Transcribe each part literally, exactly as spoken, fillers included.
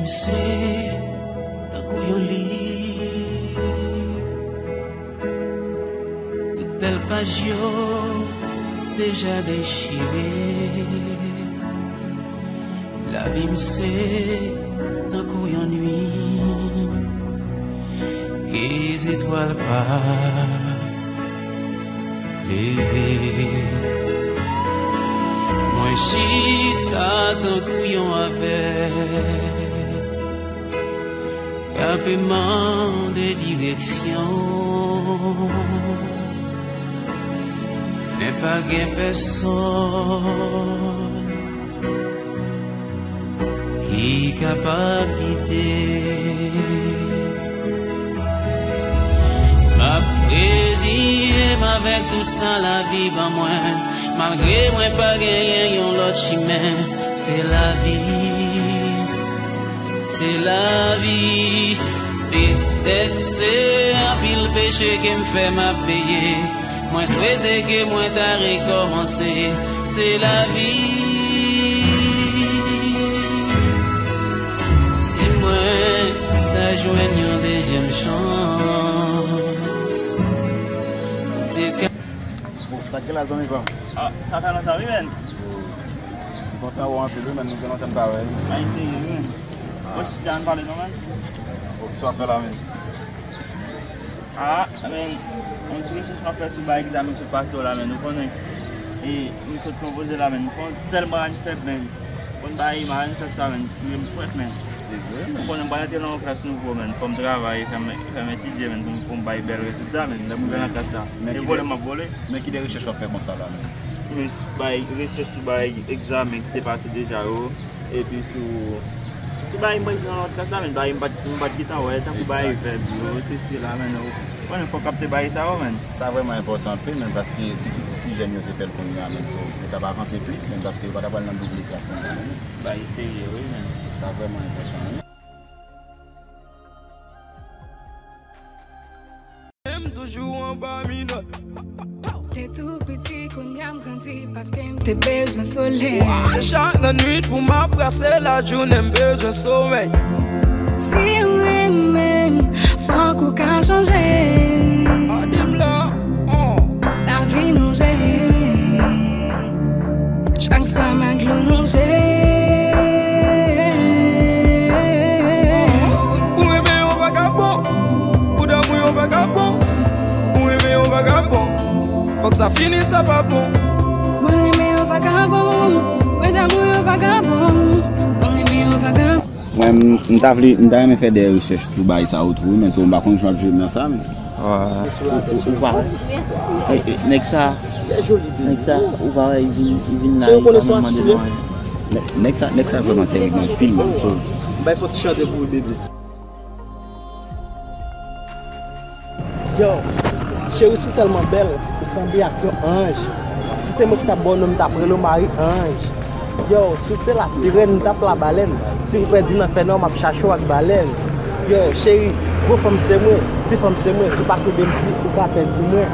Se tankou yon liv, tout bèl paj yo deja dechire. Lavi m se tankou yon nuit ke zetwal pa leve. Mwen chita tankou yon avèg k ape mande direksyon, men pa gen pèsonn ki kapab gide. M ap reziye m avèk tout sa lavi ban mwen, malgre mwen pa genyen yon lòt chimen. Se lavi, se lavi. Petèt se anpil peche ke m fè m ap peye. Mwen swete ke mwen ta rekòmanse. Se lavi. Si mwen ta jwenn yon dezyèm chans, m te ka. Bon, sa k gen la, zanmi pa m? Ah, sa fè lontan, wi, men. M kontan wè w anpil, wi, men nou gen lontan n pa wè, wi. Ay, serye, wi, men. Bon, si jan n pale non, men. Bon, ki sa w ap fè la, men? Ah, men, yon ti rechèch m ap fè sou bay egzamen k sot pase yo la, men nou konnen. E, nou sot konpoze la, men nou konn sèlman an fèb, men. Konn bay imaj, nou fè sa, men, m prèt, men. Se vre, men. Ou konnen m pral antre nan yon klas nouvo, men. Fò m travay, fè m, fè m etidye, men, pou m, pou m bay bèl rezilta, men. Lè m rive nan klas la, se vole m ap vole. Men ki de rechèch w ap fè konsa la, men? Men, bay rechèch sou bay egzamen ki te pase deja yo. Epi sou, sou bagay mwen nan lòt klas la, men bagay m pa t, m pa t gentan wè, tankou bagay vèb yo, sesi la, men, ou konnen fòk ap te bagay sa yo, men. Sa vrèman enpòtan anpil, men, paske si tout ti jèn yo te fè l kounye a, men, so, yo t ap avanse plis, men, paske yo pa t ap pral nan double klas kounye a, men. Bagay serye, wi, men. Sa vrèman enpòtan, wi. M toujou anba minòt. Te tou piti, kounye a m grandi paske m te bezwen solèy. Chak lannwit pou m ap brase, lajounen m bezwen somèy. Si w renmen m, fòk ou ka chanje. Lavi nou jere. Chak swa m ak dlo nou je. Ou renmen yon vagabon, ou damou yon vagabon, ou renmen yon vagabon. Fòk sa fini, sa pa bon. Mwen renmen yon vagabon, mwen damou yon vagabon, mwen renmen yon vagabon. Mwen, m, m ta vle, m ta renmen fè de rechèch sou bagay sa yo tou, men so m pa konn jan w ap jwe nan sa, men. Ou, ou, ou pa, e, e, nèg sa, nèg sa, ou pa wè, li vin, li vin la, li pa menm mande nou anyen. Nèg, nèg sa, nèg sa vrèman tèrib anpil, men so. Bay fò ti chante pou ou, bebe. Yo, cheri, si w tèlman bèl, ou sanble ak yon anj. Si te mwen ki t ap ba w non, m t ap rele w Mari Anj. Yo, si w te la sirèn, m t ap la balèn. Si m pèdi nan fènwa, m ap chache w ak balèn. Yo, cheri, gwo fanm se mwen, ti fanm se mwen, si w pa kenbe m di, ou ka pèdi mwen.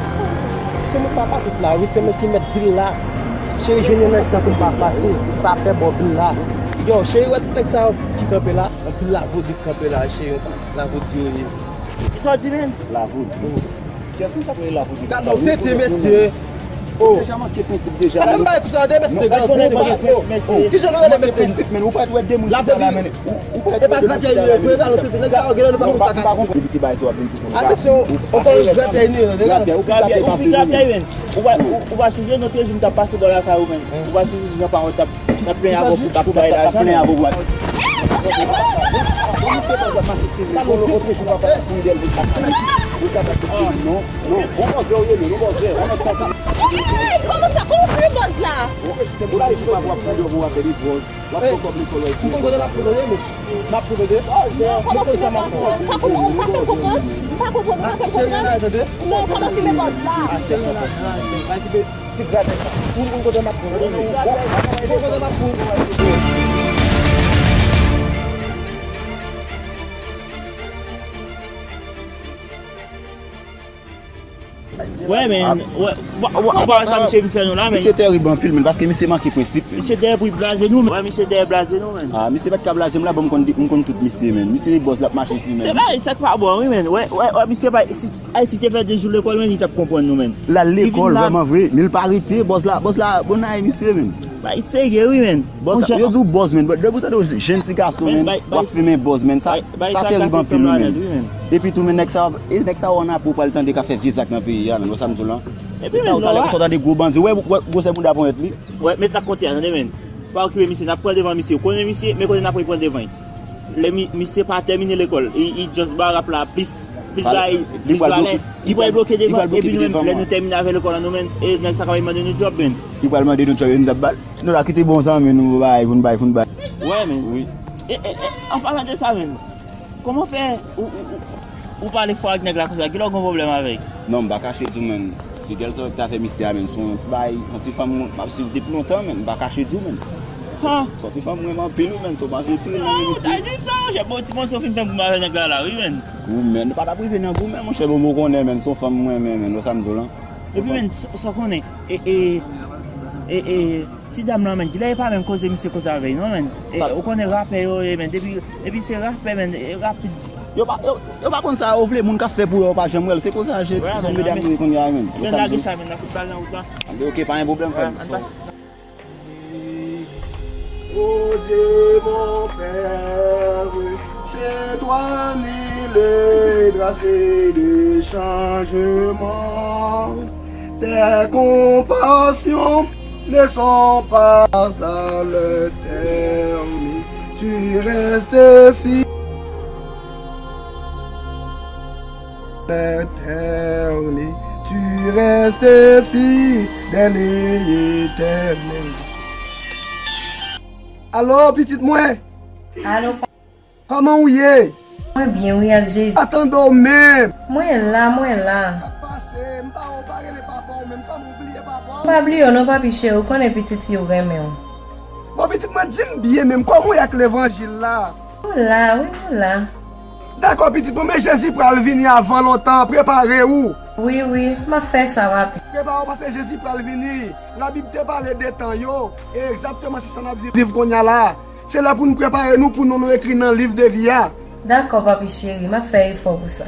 Se mwen k pa pitit la, wi, se mwen ki mèt vil la. Cheri, jwenn yon nèg tankou m pa fasil, pa pè bò vil la. Yo, cheri, wè tout nèg sa yo ki kanpe la, anpil lavodri k kanpe la, cheri, yon pa lavodri yo ye. Kisa w di, menn? Lavodri. Kiyès moun sa k rele lavodri? Gade w tete, mesye. Oh. Deja manke prensip deja. Gade m bay kousa de mesye, gade w. Kijan nou rele mesye? Prensip, men ou pa t wè de moun ki pale la, men ou pa t wè de moun ki pale la, men. Epa grapyay nou ye vre, gade w tete, nèg sa yo genlè nou pa konn sa k ap di. Depi se bagay sa w ap vin sou konn sa. Atansion, on konn grapyay nou ye, gade w. Grapyay, ou pi grapyay, ou pi grapyay, men. Ou pa, ou, ou pa sonje nan toujou m t ap pase bò lakay ou, men. Ou pa sonje jan paran w t ap N ap plenyen avè w pou, pou bay lajan, men. Ey, kòman sa? Kòman w fè bòz la? M konn kote m ap pran tande, men. M ap pran tande. Non, kòman w fè bòz la? Sa kòman, ou pa fè m konprann? M pa konprann, ou pa fè m konprann? Non, kòman w fè bòz la? Ti gradè sa. Ou konn kote m ap pran, ou konn kote m ap pran. Wè, men, wè, w pa wè sa misye vin fè nou la, men. Misye terib anpil, men, paske misye manke prensip, men. Misye terib blaze nou, men. Wè, misye terib blaze nou, men. Ah, misye pa t ka blaze m la, bon, m konn, m konn tout misye, men. Misye bòz la ap mache sou li, men. Se bagay sa k pa bon, wi, men. Wè, wè, wè, misye pa, si Ayiti te fè de jou lekòl, men, li t ap konprann nou, men. L al lekòl, vrèman vre, men l pa rete, bòz la, bòz la, bon, ay, misye, men. Bay serye, wi, men. Bòz, yo di w bòz, men. Depi w tande yon jenn ti gason, men, w ap fè men bòz, men. Sa, sa terib anpil, wi, men. Epi tou, men, nèg sa, e nèg sa w ann apre w pral tande k ap fè vye zak nan peyi a, men. Wè sa m di w lan? Epi, men, sa w tande gwo bandi. Wè, wè, gwosè bouda ponyèt li. Wè, men sa k konte a, tande, men. Pa okipe misye, n ap pran devan misye. Ou konnen misye, men kote n ap pran devan. Lè mi, misye pa tèmine lekòl, li, li just ba rap la plis, plis bagay, plis valè. Li pral bloke devan, epi nou menm, lè nou tèmine avè lekòl la, nou menm, e nèg sa ka mande nou djòb, men. Li pral mande nou djòb, e nou t ap ba l. Nou la kite bon zanmi nou bay, pou n bay, pou n bay. Wè, men. Wi. E, e, e, an palan de sa, men, kòman fè ou, ou, ou, ou pale fò ak nèg la konsa? Kilè w gen pwoblèm avè l? Non, m pa kache di w, men. Ti gèl sa w ta fè misye a, men, se yon ti bagay, yon ti fanm mwen, m ap swiv depi lontan, men, m pa kache di w, men. Ha! Se yon ti fanm mwen renmen anpil, wi, men, se w pa vle tire l nan men misye. Ou ta di m sa, monchè, bon, ti mòso w fin fè goumen avè nèg la la, wi, men. Goumen, nou pa t ap rive nan goumen, monchè, bon, bon, ou konnen, men, se yon fanm mwen renmen, men, wè sa m di w lan. Epi, men, sa, sa w konnen, e, e, e, e, ti dam lan, men, kilè e pa menm koze misye koze avè l, non, men. E, ou konnen rapè yo ye, men, depi, depi se rapè, men, e, rapid. Yo pa, yo, yo pa konn sa yo vle, moun k ap fè pou yo, yo pa janm wè l. Se konsa, je, jèn medam yo ye kounye a, men. Wè sa m di w. Lage sa, men, n ap fout bal nan wout la. Anben, oke, pa gen pwoblèm, frè m. Ô Dieu mon Père, chez toi ni les grâces de changement. Tes compassions ne sont pas à l'éternel. Tu restes fidèle. L'éternel, tu restes fidèle et éternel. Alo, pitit mwen. Alo, pa- Kòman w ye? Mwen byen, wi, ak Jezi. Pa tande w menm. Mwen la, mwen la. Sa k pase? M pa wè w pa rele papa w menm. Kòman w bliye papa w? M pa bliye w non, papi cheri, ou konnen pitit fi w renmen w. Bon, pitit mwen, di m byen menm, kòman w ye ak levanjil la? Nou la, wi, nou la. Dakò, pitit mwen, men Jezi pral vini avan lontan, prepare w. Wi, wi, m ap fè sa, papi. Prepare w, paske Jezi pral vini. Labib te pale de tan yo, e egzakteman se sa n ap viv, viv kounye a la. Se lè pou n prepare nou pou non nou ekri nan liv de vi a. Dakò, papi cheri, m ap fè efò pou sa.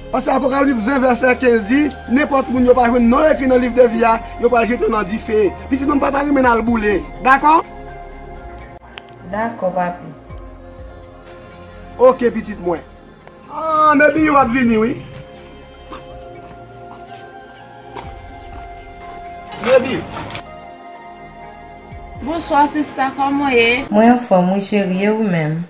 Paske Apokalip ven vèsè kenz di, nenpòt moun yo pa jwenn non ekri nan liv de vi a, yo pral jete nan dife. Pitit mwen, m pa ta renmen n al boule. Dakò? Dakò, papi. Oke, pitit mwen. Ah, Mebi yo ap vini, wi. Mebi. Bonswa, sista, kòman w ye? Mwen anfòm, wi, cheri, e ou menm?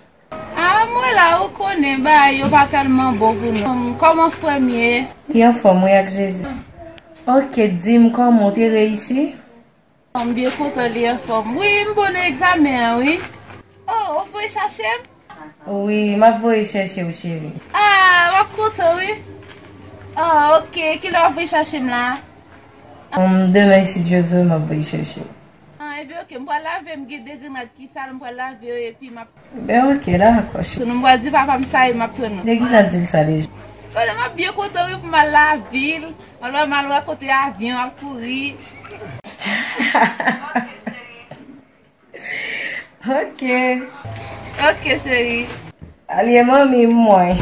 Ah, mwen la, ou konnen, bagay yo pa tèlman bon pou nou. Kòman frè m ye? Li anfòm, wi, ak Jezi. Oke, di m, kòman w te reyisi? M byen kontan li anfòm. Wi, m bon nan egzamen an, wi. Oh, ou voye chache m? Wi, m ap voye chèche w, cheri. Ah, m ap kontan, wi. Ah, oke. Kilè w ap voye chache m la? Hum, demen, si Dye vle, m ap voye chèche w. Ah, ebyen, oke. M pral lave, m gen de grenn rad ki sal, m pral lave yo, epi m ap Ben, oke, dakò, cheri. Sinon, m pral di papa m sa e m ap tann ou. Depi nan di l sa deja. Konnen m ap byen kontan, wi, pou m al lavil. M al wè, m al wè kote avyon ap kouri. Oke. Oke, cheri. Alye manmi mwen.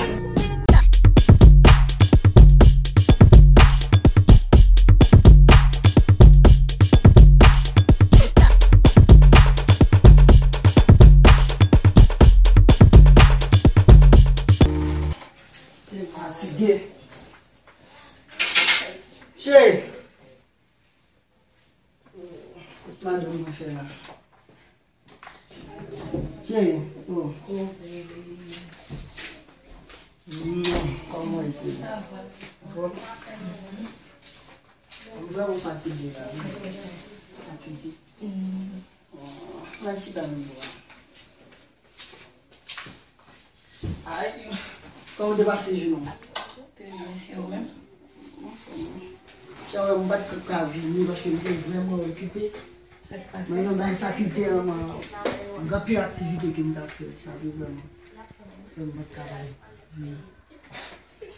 Se fatige. Cheri! Kot madanm mwen fè la? Cheri, oh. Mm, kòman w ye, cheri? Bon. M vrèman fatige la, wi. Fatige. Oh, al chita nan bò a. Ay, kòman w te pase jounen w? Trè byen. E ou menm? Mwen anfòm, wi. Chè, m pa t ka vini paske m te vrèman okipe. Sa k pase? Mwen nan bagay fakilte an, mwen gen anpil aktivite ke m t ap fè, sa te vrèman fè m pa t ka vini.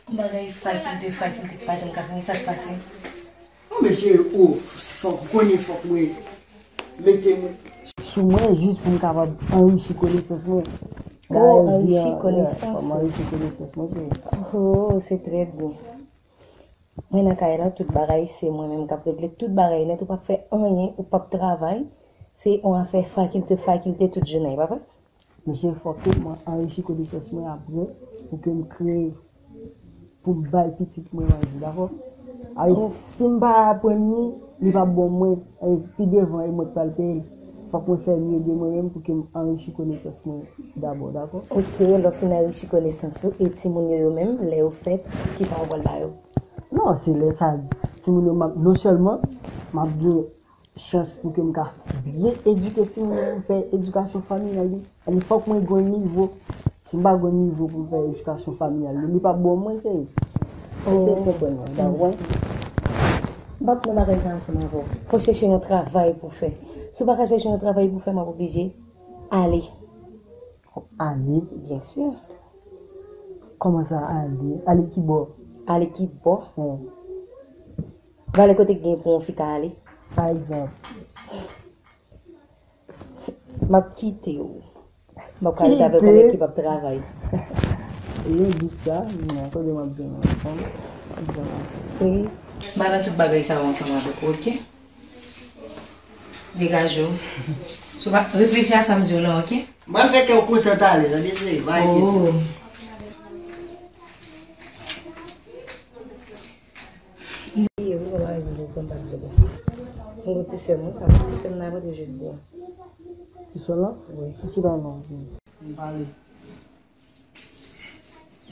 Yon bagay fakilte, fakilte k pa janm ka fini, sa k pase? Mesye, ou, fòk ou konnen, fòk mwen mete mwen sou mwen jis pou m kapab anrichi konesans mwen. Oh, anrichi konesans ou. Fòk m anrichi konesans mwen, se. Oh, se trè byen. Mwen nan kay la, tout bagay, se mwen menm k ap regle tout bagay nèt, ou p ap fè anyen, ou p ap travay. Se yon afè fakilte, fakilte tout jounen, pa vre? Mesye, fòk ke mwen anrichi konesans mwen apre pou ke m kreye, pou m bay pitit mwen manje, dakò? Alò, si m pa aprann li, li p ap bon mwen, e pi devan, e mwen k pral peye l. Fòk mwen fè mye de mwen menm pou ke m anrichi konesans mwen dabò, dakò? Ok, lè w fin anrichi konesans ou, e timoun yo, yo menm, lè yo fèt, kisa w pral ba yo? Non, se lè sa, timoun yo, m ap, non sèlman, m ap gen chans pou ke m ka byen edike timoun yo, m fè edikasyon familyal li. Ann, fòk mwen gen yon nivo. Si m pa gen yon nivo pou m fè edikasyon familyal li, li p ap bon mwen, cheri. Eseye konprann mwen, w konprann? M p ap nan bagay sa ansanm avè w. Fò w chèche yon travay pou w fè. Si w pa ka chèche yon travay pou w fè, m ap oblije ale. Ale? Byen si. Kòman sa ale? Ale ki bò? Ale ki bò? Wi. Valè kote k gen pou yon fi ka ale. Pa egzanp. M ap kite w. M ap ka rete avèk yon nèg ki p ap travay. Kite? Ou di sa, non, tande m ap di w, non. Cheri, m pa nan tout bagay sa yo ansanm avèk ou, ok? Degaje w. Si w pa reflechi a sa m di w lan, ok? M pral fè kè w kontan talè, tande cheri, pa enkyete. Oh. M bliye wi, mwen pa rive pou m pa di w. Mwen gon ti sè m wi, pa ti sè m nan apre jodi a. Ti sè w lan? Wi. Ki bagay non? M pale.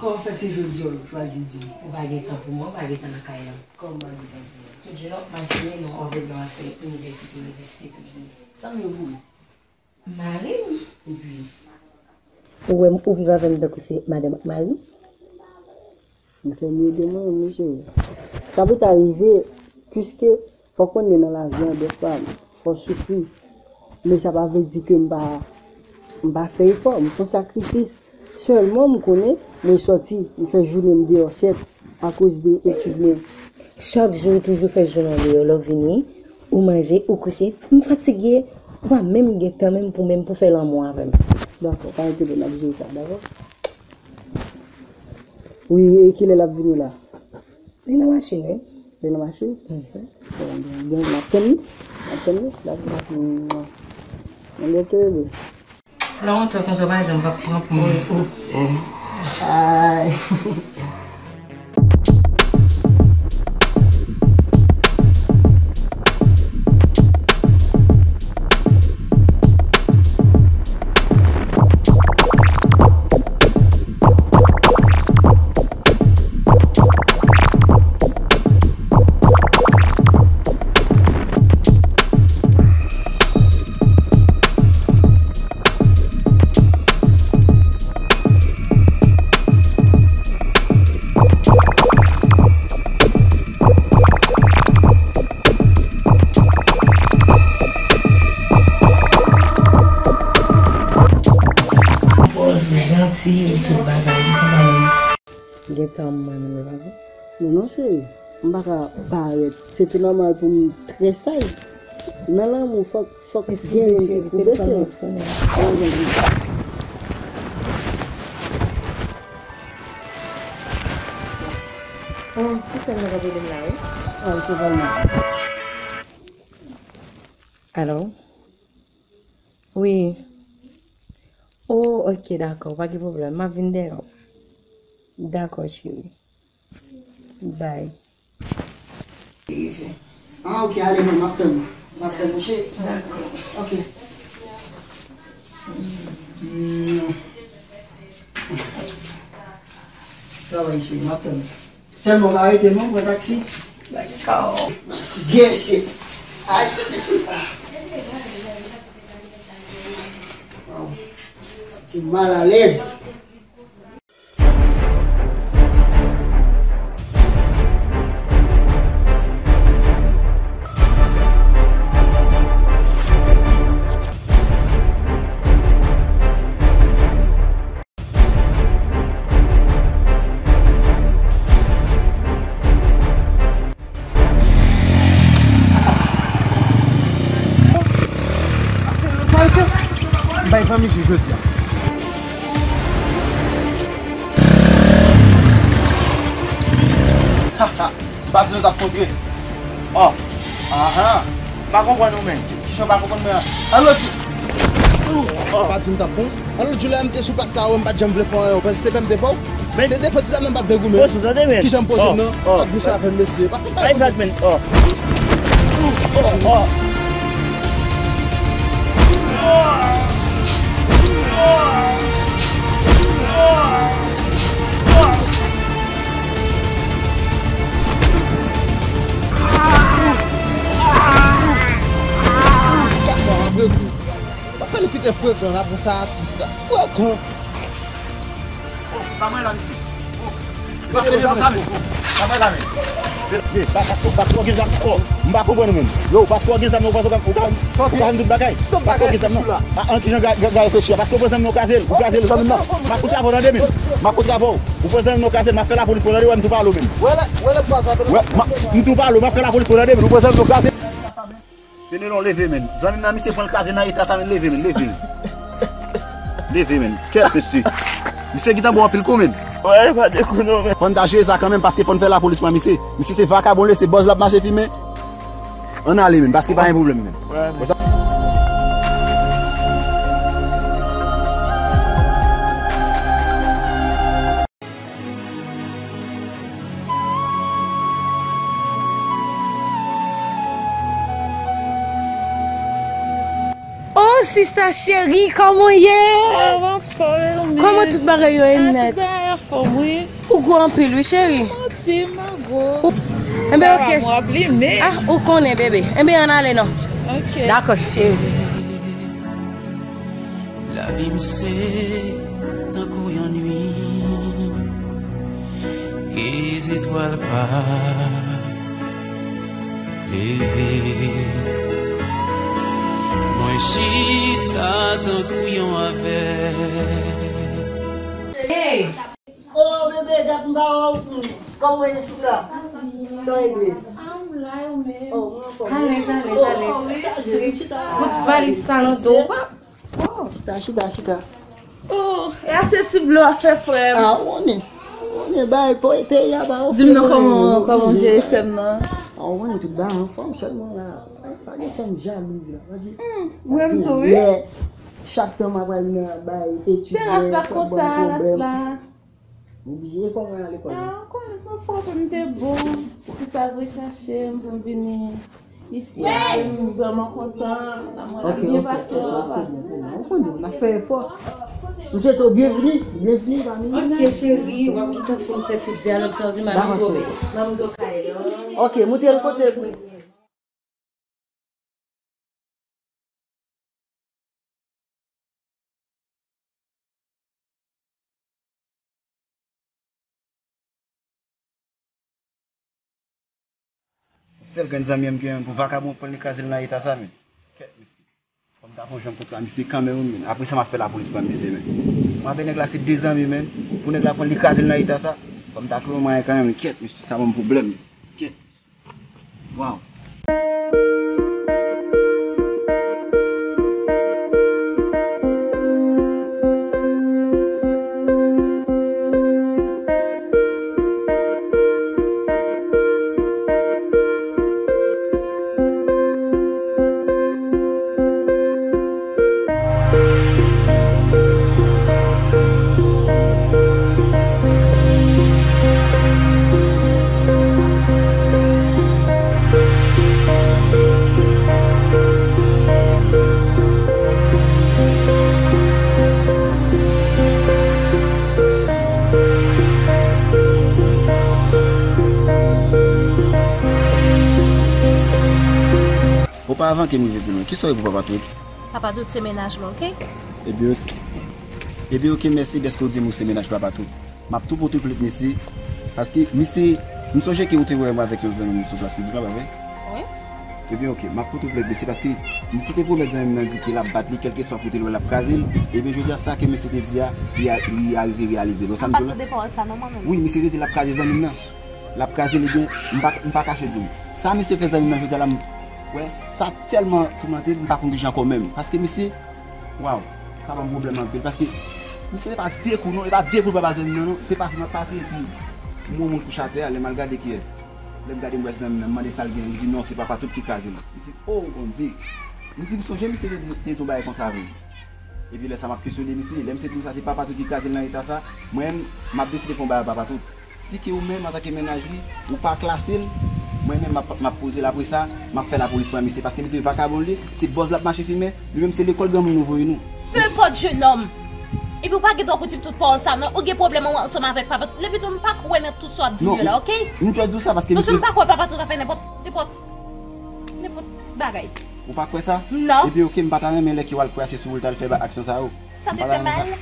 Kòman fè se jodi a w chwazi di m? Ou pa gen tan pou mwen, ou pa gen tan nan kay lan. Kòman m pa gen tan pou mwen? Tout jounen w ap mache, nan w ap regle afè inivèsite, inivèsite tout jounen. Sa m ye pou ou? Mari m. Epi? Ou wè m, ou viv avè m tankou se madanm ak mari. M fè mye de mwen, wi, cheri. Sa pou ta rive, piske fòk konnen nan lavi an, dèfwa, fò w soufri. Men sa pa vle di ke m pa, m pa fè efò, m fè sakrifis. Sèlman, m konnen, mwen sòti, m fè jounen m deyò, sèt, akoz de etid mwen. Chak jou, ou toujou fè jounen w deyò, lè w vini, ou manje, ou kouche. M fatige, ou pa menm gen tan menm pou menm pou fè lanmou avè m. Dakò, pa enkyete, n ap jere sa, dakò? Wi, e kilè l ap vini la? Li nan machin, wi. Li nan machin? Mhm. Bon, bon, bon, m ap tann li. M ap tann li. Dakò. Mwa. Mwen lè te rele. Lontan konsa w pa janm p ap pran pòz ou. Ay. Pòz ou janti, ou tout bagay, ou konprann mwen. Gen tan mwen menm, e pa vre? Non, non, cheri. M pa ka parèt. Se tou nòmal pou m trè saj. Nan lanmou, fòk, fòk gen youn ki koube, cheri. Oh, ti sè m nan k ap rele m la, wi. Ah, se Valma. Alo? Wi. Oh, ok, dakò, pa gen pwoblèm. M ap vin dèyè w. Dakò, cheri. Bye. Ah, ok, ale, non, m ap tann ou. M ap tann ou, cheri. Dakò. Ok. Mm. Travay, cheri, m ap tann ou. Sèlman pa rete non, pran taksi. Dakò. Ti gen se. Ay. Wow. Ti malalèz. Nan misye jodi a. Ha, ha. M pa di nou t ap kontre. Oh. Aha. M pa konprann ou menm. Kijan w pa konprann mwen an? Alò di. Oh. M pa di nou t ap bon. Alò di la m te sou plas la, wè m pa t janm vle fè anyen, w panse se pè m te fè w? Men se defann ti dam nan m pa t vle goumen. Poze w tande, men. Kijan m poze m nan? Oh. Pa t bouche avè m, mesye. Pa fè bagay konsa. Oh. Oh, oh. Gad sa, m ap regle. Pa fè nou kite frekan la konsa, atis la. Frekan. Oh, sa mwen la, misye. Oh. Pa fè nan sa, men. Sa mwen la, men. Ye, pa, pa, pa twò gen zam. Oh, m pa konprann ou menm. Yo, pa twò gen zam, non, ou panse ou ka, ou ka, ou ka fè m tout bagay. Pa twò gen zam, non. Ah, an kijan Ga, Ga, Ga reflechi a? Paske ou pran zam nan, ou kraze l, ou kraze l, zanmi m nan. M ap kontre avè w, tande, men. M ap kontre avè w. Ou pran zam nan, ou kraze l, m ap fè lapolis pou w, tande, wè, m tou pale w, men. Wè, ma, m tou pale w, m ap fè lapolis pou w, tande, men. Ou pran zam nan, ou kraze l. Fenelon, leve, men. Zanmi m nan, misye pran l kraze nan eta sa, men. Leve, men, leve, men. Leve, men. Kèt, mesye. Misye gentan ba w anpil kou, men. Wè, pa de kou non, men. Fò n ta jere sa kanmenm, paske fò n fè lapolis pran misye. Misye se vakabon l ye, se bòz l ap mache fimen. Ann ale, men, paske pa gen pwoblèm, men. Wè, men. Oh, sista cheri, kòman w ye? Ah, m anfòm, e ou menm? Kòman tout bagay yo ye nèt? Ah, tout bagay anfòm, wi. Ou gwo anpil, wi, cheri. Ou ti, m pa gwo. Ou, enben, ok. Sa va, m wè plimen. Ah, ou konnen, bebe. Enben, ann ale, non. Ok. Dakò, cheri. Lavi m se tankou yon nuit ke zetwal pa leve. Mwen chita tankou yon avèg. Hey! Oh, bebe, dat m pa wè w. Kòman w ye, sista? Sa w regle? Ah, m la, ou menm? Oh, mwen anfòm. Alèz, alèz, alèz. Oh, oh, wi, chaje, wi, chita. Bout valiz sa nan do w, pa. Oh. Chita, chita, chita. Oh, e a se ti blo a fè frè m. Ah, ou konnen. Ou konnen, bay, po, peyi a ba w. Di m non, kòman, kòman w jere sè m nan? Ah, ou konnen tout bagay anfòm, sèlman la, pa gen fè m jalouz la. Hmm, mwen menm tou, wi. Chak tan m ap al nan bay etid, mwen, ras la konsa, ras la. M oblije, e kòman al lekòl la? Ah, ou konnen, se yon fwa m te bon. Ti sa vle chache m pou m vini isi a, m vrèman kontan. Lanmou an ap byen pase. Ok, ok, se bon pou mwen. Ou konnen, n ap fè efò. M swete w byenvini, byenvini pami nou. Ok, cheri, w ap gentan fin fè tout dyalòg sa w di m, m ap montre w, m ap montre w kay lan. Ok, montre l kote l. Sèl grenn zanmi an m gen pou vakabon pran li kraze l nan eta sa, men. Kèt, mesye. Fò m ta fè yon jan m kontre a misye kanmenm, wi, men. Apre sa, m ap fè lapolis pran misye, men. Mwen avè nèg la se de zanmi, men. Pou nèg la pran li kraze l nan eta sa, fò m ta twouve yon mwayen kanmenm, men. Kèt, mesye, sa ban m pwoblèm, men. Kèt. Waw. Oparavan ke m rive pi lwen, kisa w ye pou Papa Tout? Papa Tout se mennaj mwen, oke? Ebyen, oke. Ebyen, oke, mèsi dèske w di m ou se mennaj Papa Tout. M ap tou pote w plent, mesye. Paske, mesye, m sonje ke ou te wè mwen avèk yon zanmi m sou plas piblik la, pa vre? Wi. Ebyen, oke, m ap pote w plent, mesye, paske misye te pwomèt zanmi m nan di ke l ap bat li, kèlkeswa kote l wè l ap kraze l. Ebyen, jodi a, sa ke misye te di a, li a, li arive reyalize l. Wè sa m di w la? M pa t tande pawòl sa non, mwen menm. Wi, misye te di l ap kraze zanmi m nan. L ap kraze l, ebyen, m pa, m pa kache di w. Sa misye fè zanmi m nan jodi a la, m, wè, sa tèlman toumante m, m pa konn kijan ankò menm. Paske misye, waw. Sa ban m pwoblèm anpil, paske misye se pa de kou non, e pa de kou l pa pase m nan non, se pase m ap pase epi m wè yon moun kouche atè a, lè m al gade kiyès. Lè m gade m wè se zanmi m nan, m mande sa l gen, li di non, se Papa Tout ki kraze l. M di, o Bondye! M di m sonje misye te di, te di yon bagay konsa vre. Epi lè sa m ap kesyone misye, lè misye di m sa se Papa Tout ki kraze l nan eta sa, mwen menm, m ap deside fè yon bagay a Papa Tout. Si ke ou menm, antanke mennaj li, ou pa klase l, mwen menm m ap, m ap poze l apre sa, m ap fè lapolis pran misye, paske misye vakabon li, se bòz l ap mache fimen, li menm se lekòl granmoun nou voye nou. Peu importe, jeune homme. Epi ou pa gen dwa pou di m tout pawòl sa non, ou gen pwoblèm ou ansanm avèk Papa Tout, epi tou m pa kwè nan tout sa w ap di m yo la, oke? M just di w sa paske misye. Paske m pa kwè Papa Tout ap fè nenpòt, nenpòt, nenpòt bagay. Ou pa kwè sa? Non. Epi oke, m pa ta renmen lè ke w al kwè a se sou ou l t al fè ba aksyon sa yo. Sa te fè mal?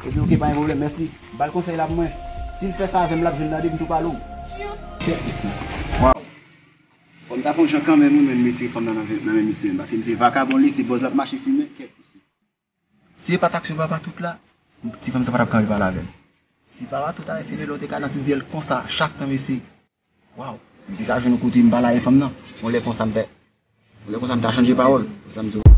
Epi oke, pa gen pwoblèm, mèsi. Ba l konsèy la pou mwen. Si l fè sa avè m, l ap jwenn tande m tou pale w. Kèt mesye. Waw. Fò m ta fè yon jan kanmenm wi, men m retire fanm nan nan men misye menm, paske misye vakabon li, se bòz l ap mache fimen, kèt mesye. Si e pa t aksyon Papa Tout la, ti fanm sa pa t ap kanpe pale avè m. Si Papa Tout ta refini lè w te ka nan ti dyèl konsa chak tan mesye. Waw, m te ka jwenn yon kote m pale avè fanm nan. Yon lè konsa m ta, yon lè konsa m ta chanje pawòl. Sa m di w.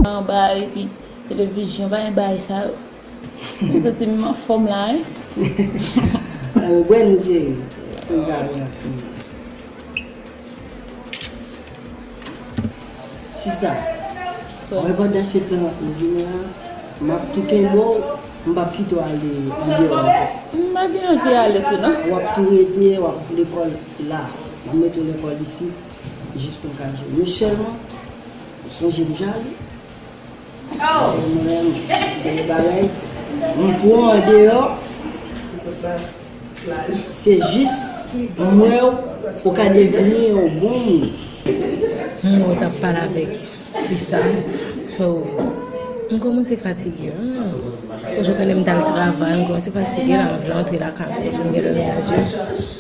Anba epi televizyon, pa gen bagay sa yo. M santi m anfòm la, wi. Bwè nou cheri. Sista, mwen pandan se tan ou vin la, m ap tou kenbe w, m p ap kite w ale andeyò ankò. M pa gen anvi ale tou, non. W ap tou rete, w ap lekòl la. M ap mete w lekòl isit, jis pou l ka jwe. Men sèlman, sonje m jale. Mwen, gen bagay, m pran andeyò, se jis m wè w, ou ka devni yon bon moun. M wè w t ap pale avèk sista, so, M kòmanse fatige, wi. Paske konnen m t al travay, m kòmanse fatige la, m vle antre lakay mwen, paske m gen dòmi nan je m.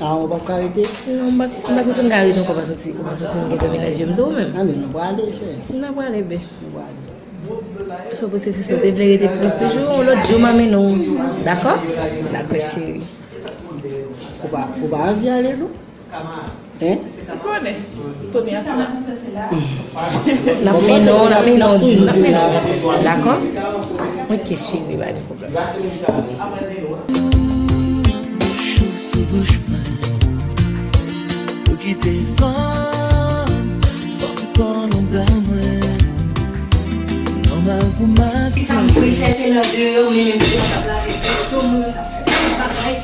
Ah, ou p ap ka rete? Non, m pa, m pa santi m ka rete ankò, m pa santi, m pa santi m gen dòmi nan je m tou menm. Ah, men nou prale, cheri. Nou prale, bè. Nou prale. So, pwosesis la, te vle rete plis toujou, yon lòt jou, m amenn ou. Dakò? Dakò, cheri. Ou pa, ou pa anvi ale, non? Hein? Ou konnen. Konnen. N ap mennen w, n ap mennen w, n ap mennen w. Dakò? Ok, cheri, pa gen pwoblèm. Bouch ou sou bouch mwen. Ou kite fanm, fanm kòlonbra mwen. Nòmal pou m ap Kisa m vle chèche nan deyò, men menm si mwen t ap lave poto, mwen menm k ap fè tout bagay.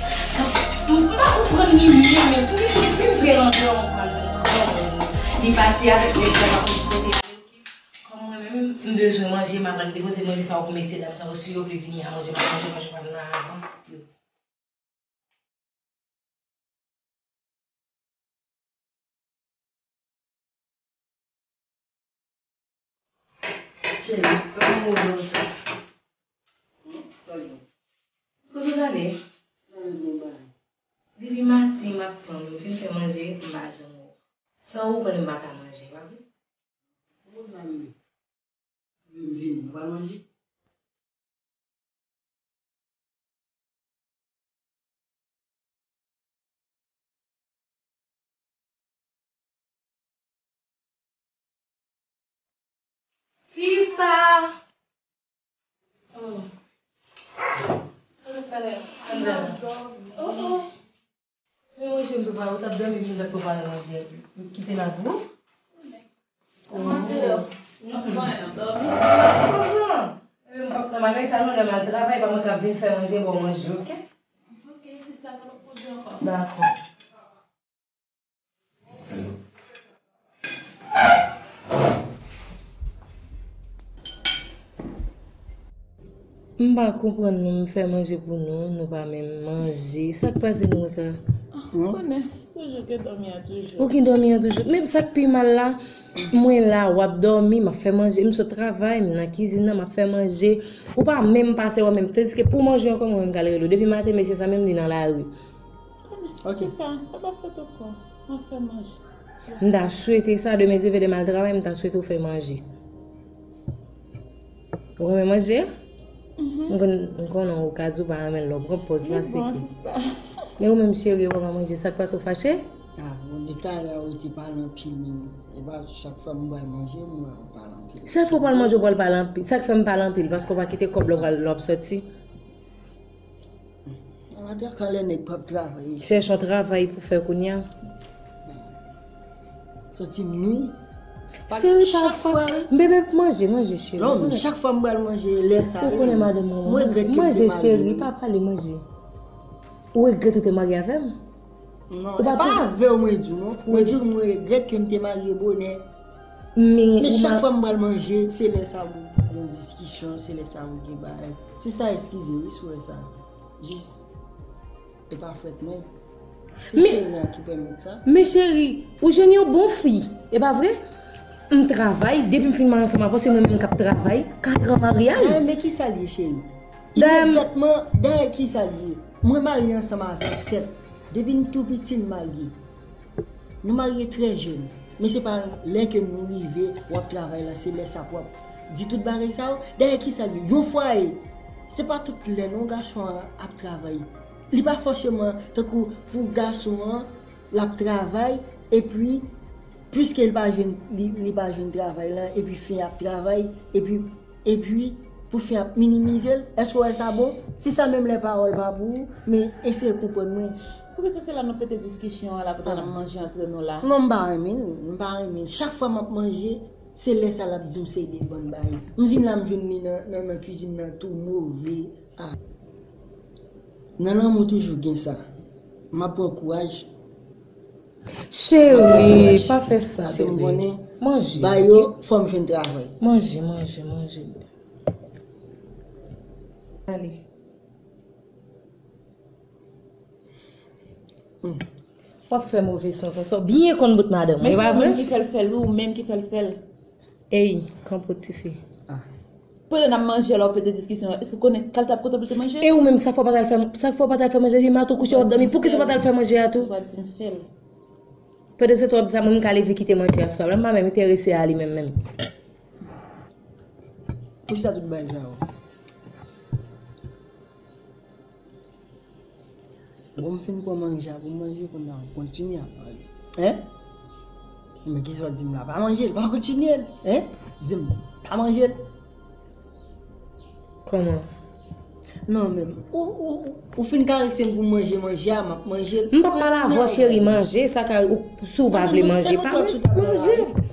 M pa konprann li menm, men pou li fin vin rantre yon pran yon granmoun. Li pati avèk mesye a, pa konn kote l ale, ok? Kòm mwen menm, m bezwen manje, m ap al depoze manje sa yo pou mesye dam sa yo, si yo vle vini a manje, m ap manje manje pa m nan avan yo. Cheri, kòman w ye? Kote w t ale? Depi maten m ap tann ou, m fin fè manje, m pa janm wè w. San ou konnen m pa ka manje, pa vre? Bon, zanmi, vin, vin, nou pral manje. Sista! Oh. Sa w ap fè la? Ann la. Oh, oh. Men mwen, je m prepare, ou t ap dòmi, m t ap prepare manje. M kite la pou ou. Kòman te yo? M ap fè anyen, m ap dòmi. Konpran? Ebyen, m p ap nan bagay sa non, lè m al travay, pa mwen k ap vin fè manje, ba w manje, ok? Ok, sista, sa p ap pwodui ankò. Dakò. M pa konprann nou, m fè manje pou nou, nou pa menm manje. Sa k pase nou konsa? Ah, ou konnen, toujou gen dòmi an toujou. Ou gen dòmi an toujou. Menm sa k pi mal la, mwen la, w ap dòmi, m ap fè manje, m sot travay, m nan kizin nan, m ap fè manje. Ou pa menm pase wè menm. Tandiske pou manje ankò, mwen menm k al rele w. Depi maten, mesye sa menm, li nan lari. Ok. Sista, sa pa fèt ankò. M ap fè manje. M ta swete sa, demen se vede m al travay, m ta swete w fè manje. Ou renmen manje? Mhm. M konn, m konnen ou ka di w pa renmen l lè w pran pòz pase ki. E ou menm cheri, ou pa manje, sa k pase w fache? Ah, bon, depi talè ou rete pale anpil menm. E pa chak fwa m pral manje, m wè ou pale anpil. Chak fwa w pral manje, ou pral pale anpil. Sa k fè m pale anpil, paske w pa kite kòb lè w pral, lè w ap sòti. Ala traka lè nèg p ap travay, mesye. Chèche yon travay pou fè kounye a. Santi m nwi. Cheri, pa fè. Bebe, manje, manje, cheri. Non, men chak fwa m pral manje, lè sa. Ou konnen madanm mwen, mwen regrèt ke m te marye. Manje, cheri, pa pale, manje. Ou regrèt ou te marye avè m? Non, e pa avè w mwen di w, non. Mwen di w mwen regrèt ke m te marye bonè. Men chak fwa m pral manje, se lè sa pou gen diskisyon, se lè sa pou gen bagay. Sista, eskize wi si w wè sa. Jis, e pa fwèt mwen. Se cheri an ki pèmèt sa. Men cheri, ou jwenn yon bon fi, e pa vre? M travay, depi m fin marye ansanm avè w, se mwen menm k ap travay. Katran maryaj. Dayè, men kisa l ye, cheri? Imedyatman, dayè, kisa l ye? Mwen marye ansanm avè w, sèt. Depi n tou piti, n marye. Nou marye trè jèn. Men se pa lè ke nou rive, w ap travay la, se lè sa pou w ap di tout bagay sa yo. Dayè, kisa l ye? Yon fwaye, se pa tout lè non gason an ap travay. Li pa fòseman tankou pou gason an, l ap travay, epi, piske li pa jwenn, li, li pa jwenn travay la, epi fi ap travay, epi, epi, pou fi ap minimize l, èske w wè sa bon? Si sa menm lè pawòl pa pou ou, men eseye konprann mwen. Poukisa se la nou pete diskisyon an la, pou ta nan manje antre nou la? Non, m pa renmen l, m pa renmen l. Chak fwa m ap manje, se lè sa l ap di m se de bann bagay. M vin la, m jwenn li nan, nan, nan kizin nan tou move. Ah. Nan lanmou toujou gen sa. M ap pran kouraj. Cheri, pa fè sa, bebe. Manje. Ba yo, fò m jwenn travay. Manje, manje, manje. Ale. Hmm. W ap fè move san konsa. W byen konn bout madanm, e pa vre? Ou menm ki fè l fè l, wi, ou menm ki fè l fè l. Ey, kanpe w tifi. Ah. Pandan n ap manje la, w pete diskisyon, èske w konnen kalite ap kote pou l te manje? E ou menm, sa fè w pa t al fè, sa fè w pa t al fè manje, epi mato kouche w ap dòmi, poukisa w pa t al fè manje a tou? Ou pa di m fè l. Pandan se tan w ap di sa, mwen, m ka leve kite manje a sou tab la, m pa menm enterese a li menm, menm. Poukisa tout bagay sa yo? Bon, m fin pran manje a pou m manje, kounye a m kontinye ap pale. Hein? Men kisa w di m la? Pa manje l, pa kontinye l. Hein? Di m, pa manje l. Kòman? Non, men, ou, ou, ou, ou fin karese m pou m manje manje a, m ap manje l. M p ap pale avè w, cheri, manje, sa ka, ou, si w pa vle manje, pa manje, manje.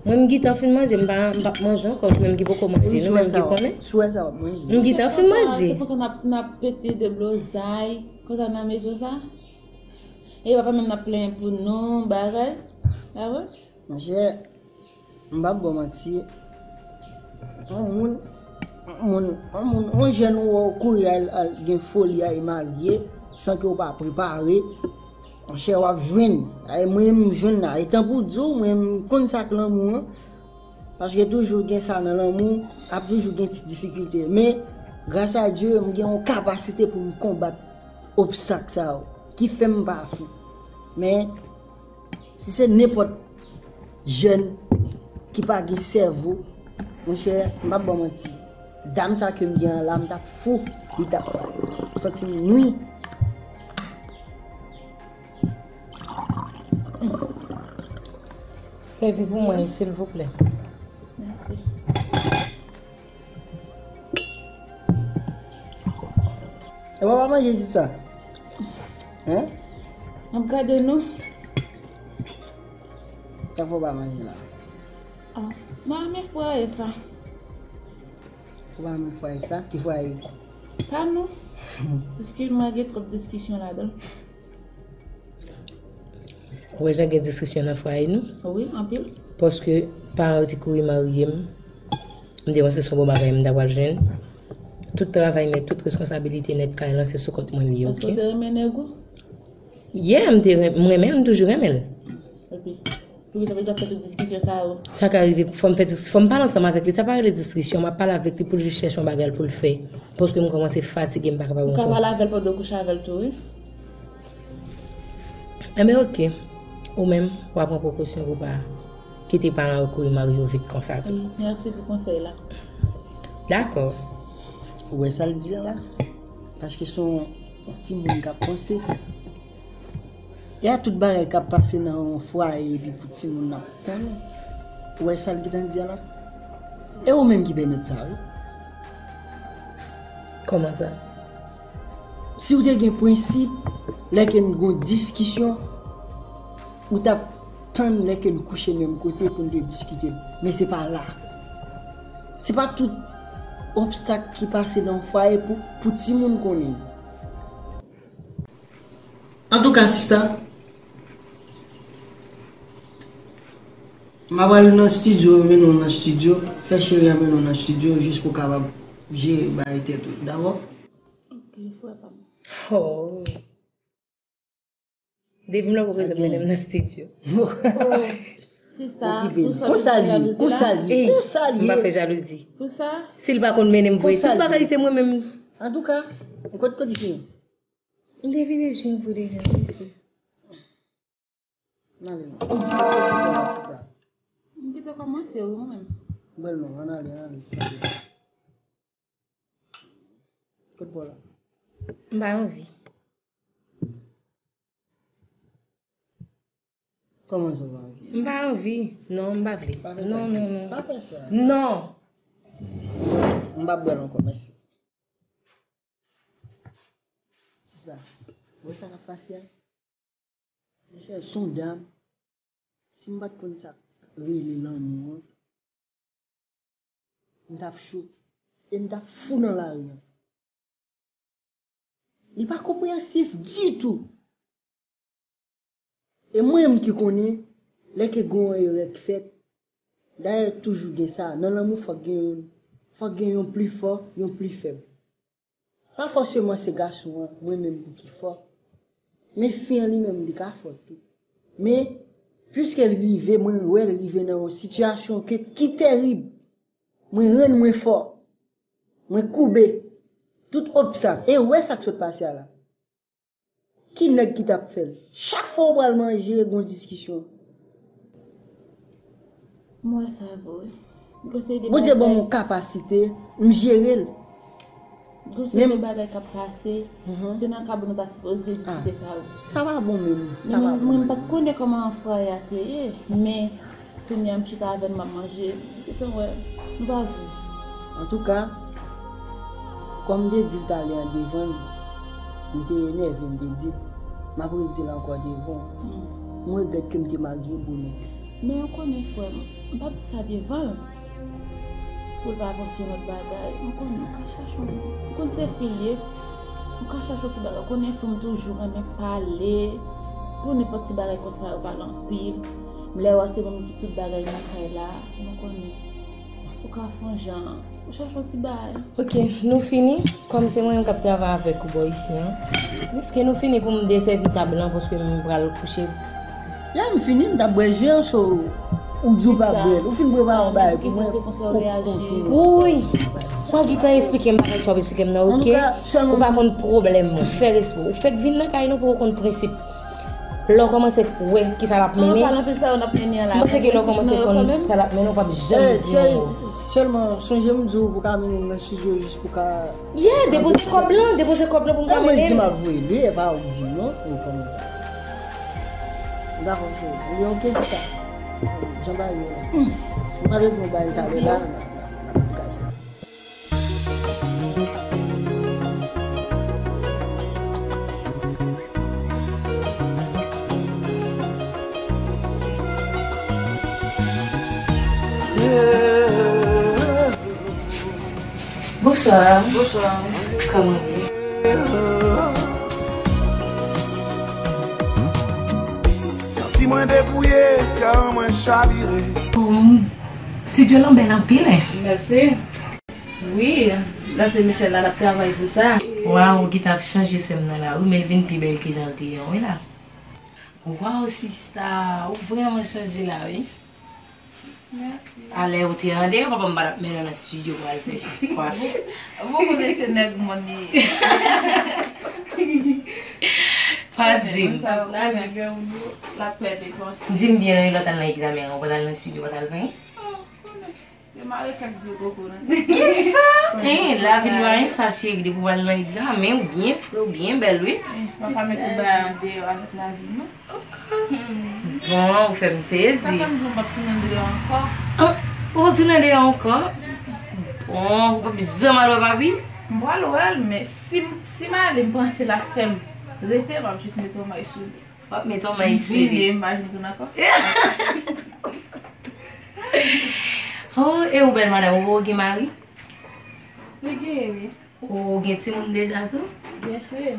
Mwen, m gentan fin manje, m pa, m p ap manje ankò, ou menm ki poko manje, nou menm ki konnen. M gentan fin manje. Se konsa n ap, n ap pete deblozay, konsa nan mezon sa. E papa menm n ap plenyen pou nou, bagay. Pa vre? Monchè, m p ap ba w manti. Yon moun, yon moun, yon moun, yon jèn ou wè w kouri al, al gen foli al marye, san ke w pa prepare. Monchè, w ap jwenn. E mwen, m jwenn la. E tan pou di w, mwen, m konn sa k lanmou an. Paske toujou gen sa nan lanmou, ap toujou gen ti difikilte. Men, gras a Dye, m gen yon kapasite pou m konbat obstak sa yo, ki fè m pa fou. Men, si se nenpòt jèn ki pa gen sèvo, monchè, m p ap ba w manti. Dam sa ke m gen an la, m t ap fou, li t ap santi m nwi. Sèvi pou mwen, silvouplè. Mèsi. E w pa manje sista? Hein? M ap gade nou. Sa fè w pa manje la? Ah, m pa renmen fwaye sa. Ou pa renmen fwaye sa? Ki fwaye? Pa nou. Paske mwen gen twòp diskisyon ladan. Ou wè jan gen diskisyon nan fwaye nou? Wi, anpil. Paske paran yo te kouri marye m. M te panse se yon bon bagay m ta pral jwenn. Tout travay nèt, tout responsabilite nèt kay lan se sou kont mwen li ye, oke? Èske w te renmen nèg ou? Yeah, m te ren-, m renmen l, m toujou renmen l. Epi, poukisa w bezwen fè tout diskisyon sa yo? Sa ka rive, fò m fè dis-, fò m pale ansanm avèk li. Sa pa rele diskisyon, m ap pale avèk li pou l jis chèche yon bagay pou l fè. Paske m kòmanse fatige, m pa kapab ankò. Ou ka pale avè l pandan w kouche avè l tou, wi. Enben, oke. Ou menm, w a pran prekosyon pou pa kite paran yo kouri marye yo vit konsa tou. Wi, mèsi pou konsèy la. Dakò. Ou wè sa l di a la? Paske se yon, yon timoun k ap panse. E a tout bagay k ap pase nan yon fwaye epi pou timoun n ap konnen. Ou wè sa l gentan di a la? E ou menm ki pèmèt sa, wi. Kòman sa? Si w te gen prensip, lè ke n gen yon diskisyon, ou t ap tann lè ke n kouche menm kote pou n te diskite l. Men se pa la. Se pa tout obstak ki pase nan yon fwaye pou, pou timoun konnen. Antouka, sista, m ap al nan estidyo, mennen w nan estidyo, fè cheri a mennen w nan estidyo, jis pou w kapab jere bagay tèt ou, dakò? Ok, frè pa m. Oh. Depi m la, ou pa bezwen mennen m nan estidyo. Oh, sista, konsa l ye, konsa l ye, konsa l ye. M pa fè jalouzi. Pou sa? Si l pa konn mennen m vre, tout bagay se mwen menm. Antouka, ou kot kondisyon? M te vide je m pou deja, mèsi. N ale non. M kite kòmanse, wi, mwen menm. Bèl non, ann ale, ann ale, sa se. Kot pa w la? M pa anvi. Kòman sa w pa anvi? M pa anvi. Non, m pa vle. Pa fè sa, non, non, non. Pa fè sa. Non. M pa bwè l ankò, mèsi. Sista, wè sa k ap pase a? Monchè, se yon dam. Si m pa t konn sa k rele lanmou an, m t ap cho e m t ap fou nan lari an. Li pa konpreyansif ditou. E mwen menm ki konnen, lè ke gen yon erè k fèt, dayè toujou gen sa, nan lanmou fòk gen yon, fòk gen yon pli fò, yon pli fèb. Pa fòseman se gason an, mwen menm pou ki fò. Men fi an li menm, li ka fò tou. Men, piske l rive, mwen wè l rive nan yon sitiyasyon ke, ki terib. Mwen rann mwen fò. Mwen koube tout obstak. E ou wè sa k sot pase a la. Ki nèg ki t ap fè l? Chak fwa ou pral manje, gon diskisyon. Mwen sa vre. Gon seri de Bondye ban bagay, mwen kapasite, m jere l. gon seri de bagay k ap pase. Mhm. Se nan kab nou ta sipoze diskite sa yo. Sa pa bon menm. Sa pa Mwen bon mwen menm. pa t konnen kòman frè a te ye, men kounye a m chita avè l, m ap manje, m gentan wè nou pa viv. Antouka, kòm m te di l talè an devan l, m te enève, m te di l. M ap redi l ankò devan w. M regrèt ke m te marye bonè. Men ou konnen frè m, m p ap di sa devan l. Pou l pa panse yon lòt bagay. M konnen ou ka chache yon moun. M konn se fi l ye. Ou ka chache yon ti bagay. Ou konnen fi m toujou renmen pale. Pou nenpòt ti bagay konsa yo pale anpil. M lè wè se mwen ki tout bagay nan kay la. M konnen. Ou ka fè yon jan. Ou chache yon ti bagay. Ok, nou fini. Kòm se mwen menm k ap travay avèk ou bò isi an. Jiske nou fini pou m desèvi tab lan paske m pral kouche. Ya m fini, m t ap bwè ji an so. Ou di w pa bwè l. Ou fin prepare yon bagay pou mwen. Kisa se konsa w reyaji? Wouyy! Kwa ki tan esplike m bagay sa w ap esplike m nan, ok? Antouka, sèlman Ou pa konn pwoblèm mwen. Fè respè. Ou fèk vin nan kay nou pou w konn prensip. Lè w kòmanse wè kisa l ap An mennen. Palan anpil sa yo n ap mennen an la. M panse ke lè w kòmanse konn sa l ap mennen, w p ap janm Eh, di cheri, yon mo. Sèlman sonje m di w pou ka mennen l nan estidyo jis pou ka. Yeah, depoze kòb lan, depoze kòb lan pou m ka E mwen di mennen m l. Ap voye l wi, e pa ou k di m non. Ou kòmanse. Dakò, cheri. Ebyen, ok, se sa. Jan bagay yo. Ou pale de yon bagay talè la, n ap, n ap, n ap gade. Bonswa. Bonswa. Kòman w ye? Santi mwen depouye, kè mwen chavire. Estidyo lan bèl anpil, en. Mèsi. Wi, la se Michel la, l ap travay pou sa. Waw, ou gentan ap chanje sè m nan la, wi, men l vin pi bèl ke jan l te ye an, wi la. Waw, sista, ou vrèman chanje la, wi. Alè ou te andeyò, papa m pa t ap mennen w nan estidyo pou al fè kwafi. Ou konnen se nèg mòn li ye. Pa di m. Sa yo konnen. L ap pè depanse. Di m byen, lè w t al nan egzamen an, ou pa t al nan estidyo, ou pa t al fè anyen? Yo mare kèk vye koko nan. Kisa? Hein, lavi l pa anyen sa, cheri, depi w al nan egzamen, ou byen fre, ou byen bèl, wi. Mwen pa mete bagay an deyò avèk lavi m non. Bon, ou fè m Sa sezi. fè m di w m p ap tounen deyò ankò. Ah, ou p ap tounen deyò ankò? Bon, ou p ap janm al wè papi? M pral wè l, men si m, si m ale, m panse l ap fè m rete, m ap jis mete yon may sou li. W ap mete yon may sou Vini, li. M pa janm tounen ankò. Oh, e ou bèl madanm, ou gen mari? Li genyen, wi. Ou gen timoun deja tou? Byen si.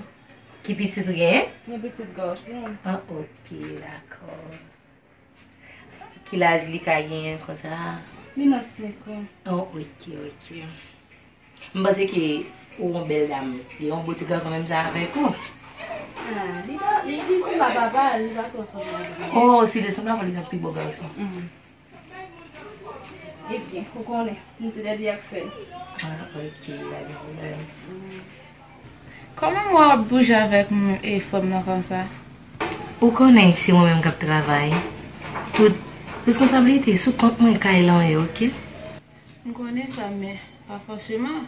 Ki pitit ou genyen? Yon pitit gason. Ah, ok, dakò. Ki laj li ka genyen konsa? Li nan senk an. Oh, ok, ok. M panse ke ou yon bèl dam. Li yon bon ti gason menm jan avèk ou. Ah, li pa, li, li se pa papa, li pa twò fò nan. Oh, si li sanble avè w, li t ap pi bon gason. Ebyen, ou konnen, nou toulède ap fè l. Ah, ok, pa gen pwoblèm. Kòman mwen w ap bouje avèk m e fanm nan konsa? Ou konnen se mwen menm k ap travay. Tout responsablite sou kont mwen kay lan ye, ok? M konnen sa, men pa fòseman.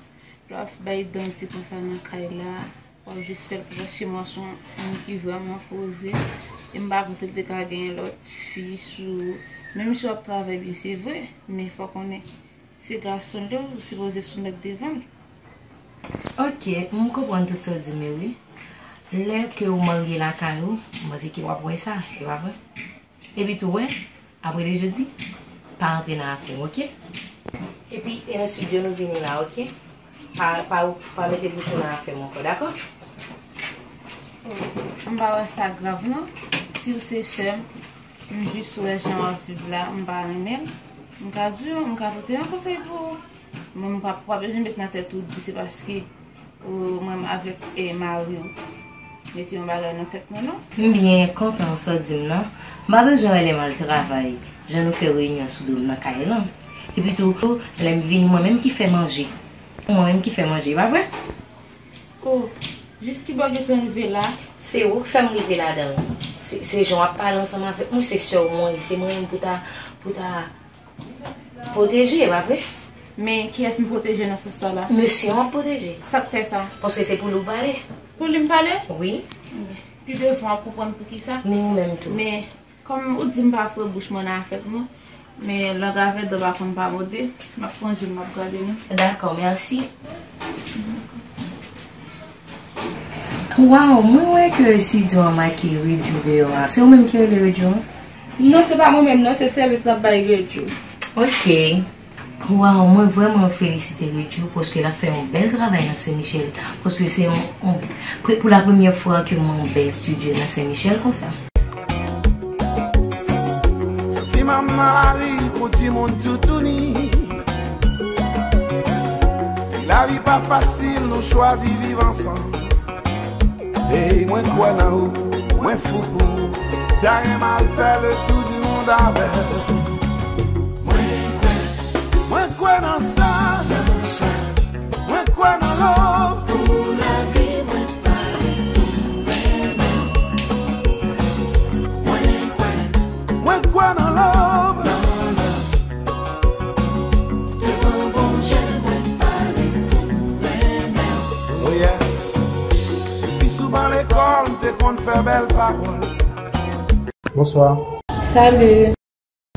Lè w ap bay dan di konsa nan kay la, w ap jis fè l paske mwen se yon moun ki vrèman poze. E m pa panse l te ka gen lòt fi sou. Menm si w ap travay byen, se vre, men fò w konnen se gason l ye, ou sipoze soumèt devan l. Ok, m konprann tout sa w di m yo, wi. Lè ke w marye lakay ou, m panse ke w ap wè sa, e pa vre? Epi tou, wè, apre de jodi, pa antre nan afè m, ok? Epi, e nan estidyo nou vini la, ok? Pa, pa, pa mete bouch ou nan afè m ankò, dakò? M pa wè sa grav non. Si w se sè m, m jis wè jan w ap viv la, m pa renmen l. M ka di w, m ka pote yon konsèy pou ou. Men m pa, pa bezwen met nan tèt ou di se paske ou menm avèk, eh, mari w mete yon bagay nan tèt mwen non. M byen kontan sa w di m nan. M pa bezwen wè lè m al travay, jan nou fè reyinyon sou do m nan kay lan. Epi tou, lè m vini, mwen menm ki fè manje. Mwen menm ki fè manje, pa vre? Oh, jis ki bò w gentan rive la? Se ou k fè m rive ladan l. Se, se jan w ap pale ansanm avèk mwen, se sè w mwen ye, se mwen menm pou ta, pou ta pwoteje, pa vre? Men kiyès m pwoteje nan sans sa la? Mesye w ap pwoteje. Sa k fè sa? Paske se pou li w pale. Pou li m pale? Wi. Pi devan w ap konprann poukisa. Ni ou menm tou. Men kòm ou di m pa foure bouch mwen nan afè moun, men lang avèdan pa konn pa mòde, m ap ranje m, m ap gade nou. Dakò, mèsi. Waw, mwen wè ke estidyo an make Redjou deyò a. Se ou menm ki rele Redjou an? Non, se pa mwen menm, non, se sèvis n ap bay Redjou. Ok. Waw, mwen vrèman felisite Redjou paske l ap fè yon bèl travay nan Sen Michèl. Paske se yon, yon, pre- pou la premyè fwa ke m wè yon bèl estidyo nan Sen Michèl konsa. Santiman m nan lari, kou timoun toutouni. Si lavi pa fasil, nou chwazi viv ansanm. Ey, mwen kwè nan ou, mwen fou pou ou. Ta renmen al fè le tour du monde avè w. Mwen kwè, mwen kwè nan sa. Nan sa. Mwen kwè nan love. Pou lavi, mwen pare pou renmen. Mwen kwè. Mwen kwè nan love. Nan love. Devan Bondye, mwen pare pou renmen. Oh yeah. Pi souvan lekòl, m te konn fè bèl pawòl. Bonswa. Salut.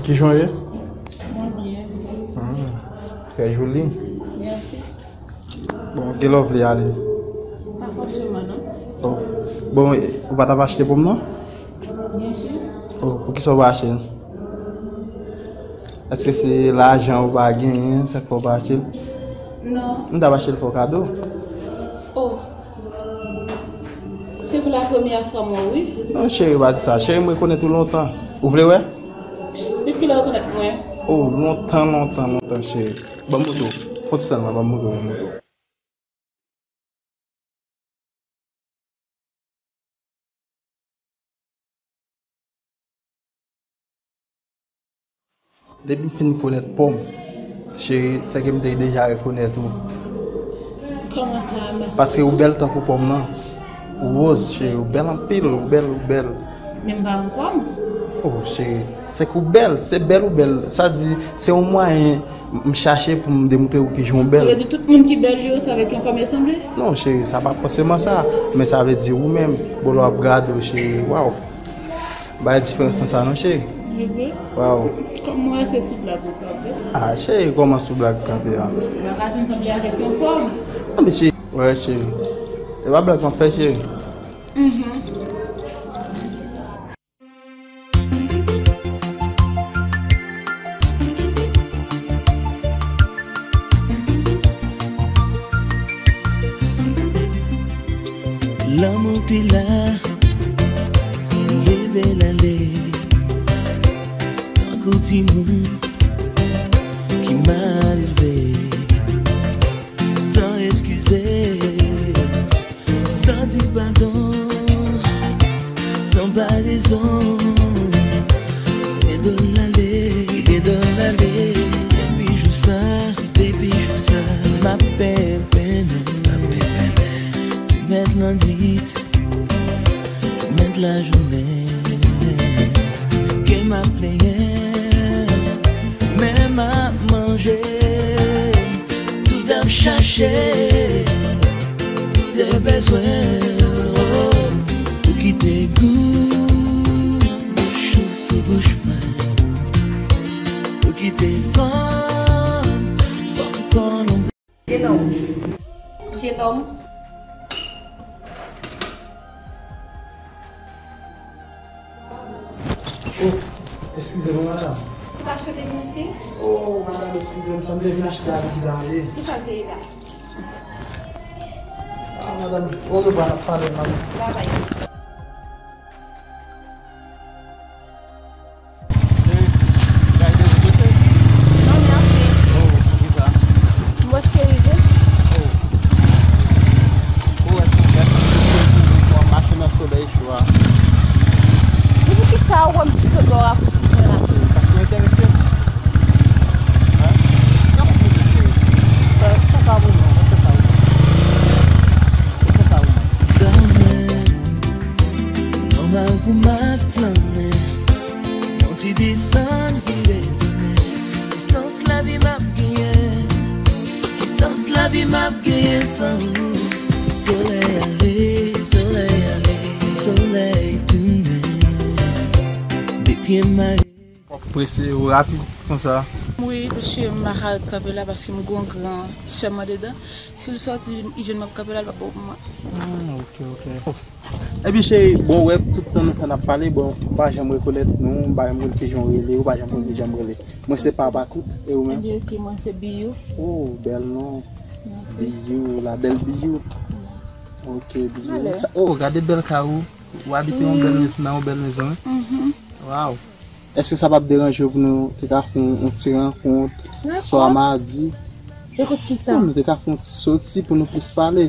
Kijan w ye? Mwen byen. Hmm. Trè joli. Mèsi. Bon, gen lè w vle ale? Pa fòseman, non. Oh. Bon, e, ou pa t ap achte pou m, non? Byen si. Oh, poukisa w pa achte l? Èske se lajan ou pa genyen, sa k fè w pa achte l? Non. M t ap achte l fè w kado. Oh. Se pou la premyè fwa m wè w, wi. Non, cheri, pa di sa. Cheri, m rekonèt ou lontan. Ou vle wè? Depi kilè w rekonèt mwen? Oh, lontan, lontan, lontan, cheri. Ban m moto. Fon ti tan la, ban m moto, ban m moto. Depi m fin konèt pòm, cheri, se ke m te deja rekonèt ou. Kòman sa, mèsi? Paske ou bèl tankou pòm nan. Ou woz, cheri, ou bèl anpil, ou bèl, ou bèl. Men m pa yon pòm. Oh, cheri, se ke ou bèl, se bèl ou bèl. Sa di, se yon mwayen m chache pou m demontre ou kijan ou bèl. Sa vle di tout moun ki bèl yo, se avèk yon pòm yo sanble? Non, cheri, sa pa fòseman sa. Men sa vle di ou menm, bon, lè w ap gade w, cheri, waw. Bay diferans nan sa non, cheri. Evre? Waw. Kòm mwen se sou blag ou kanpe. Ah, cheri, kòman sou blag kanpe a? Ou pa ka di m sanble avèk yon pòm. Non, men cheri, wè, cheri. E pa blag m ap fè, cheri. Mhm. Lanmou te la, leve l ale. Tankou timoun ki mal elve, san eskize, san di padon, san bay rezon, rete l ale, rete l ale. Depi jou sa, depi jou sa, m ap pepennen, m ap pepennen. Tou mèt lannwit, tou mèt lajounen, ke m ap plenyen, men m ap manje. Tout ap chache, tout bezwen, oh. Ou kite gou bouch ou sou bouch mwen. Ou kite fanm, fanm kon lonbrit. Jenòm. Jenòm. Oh, eskize mwen, madanm. Se pa chòt e vin achte? Oh, madanm, eskize m, sa m te vin achte a, li kite ale. Kisa l te ye la? Ah, madanm, orevwa, n ap pale, madanm. Babay. Cheri, gade ou rive, cheri? Non, mèsi. Oh, poukisa? M prèske rive. Oh. Ou wè, si w fè pou w mache nan solèy cho a. Depi kisa ou wè m sot bò a pou sou mwen la? Paske w enterese m. Hein? Ou m ap flannen, yon ti desann vire tounen. Ki sans lavi m ap genyen? Ki sans lavi m ap genyen san ou? Solèy ale, solèy ale, solèy tounen. De pye m mare. W ap prese, ou rapid konsa. Wi, paske m pa ka ret kanpe la, paske m gen yon gran sè m andedan. Si l sòti, li jwenn m ap kanpe la, l p ap bon pou mwen. Ah, ok, ok. Epi cheri, bon, wè, tout tan nou fè n ap pale, bon, m pa janm rekonèt non, m pa janm konn kijan w rele, ou pa janm konn kijan m rele. Mwen se Papa Tout, e ou menm? Ebyen, ok, mwen se Biyou. Oh, bèl non. Mèsi. Biyou, la bèl Biyou. Ok, Biyou. Sa, oh, gade bèl kay ou. Ou abite yon bèl mezon, nan yon bèl mezon, wi. Mhm. Waw. Èske sa p ap deranje w pou nou te ka fè yon, yon ti rankont swa madi? Rankont? Rankont kisa? Non, nou te ka fè yon ti soti pou nou plis pale.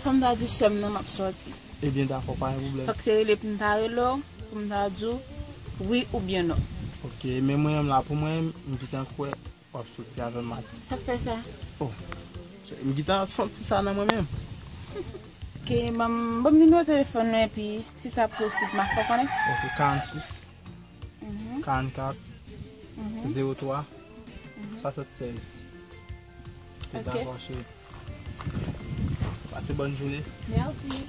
Fò m ta di sè m nan m ap sòti. Ebyen, dakò, pa gen pwoblèm. Fòk se rele pou m ta rele w, pou m ta di w wi oubyen non. Ok, men mwen menm la, pou mwen, m gentan kwè w ap soti avè m madi. Sa k fè sa? Oh, m gentan santi sa nan mwen menm. Ok, ban m, ban m nimewo telefòn ou, epi si sa posib, m a fè w konnen. Ok, karannsis, mhm, karannkat, mhm, zewo twa, mhm, swasannsèz. Ok, ok, dakò, cheri. Pase bòn jounen. Mèsi.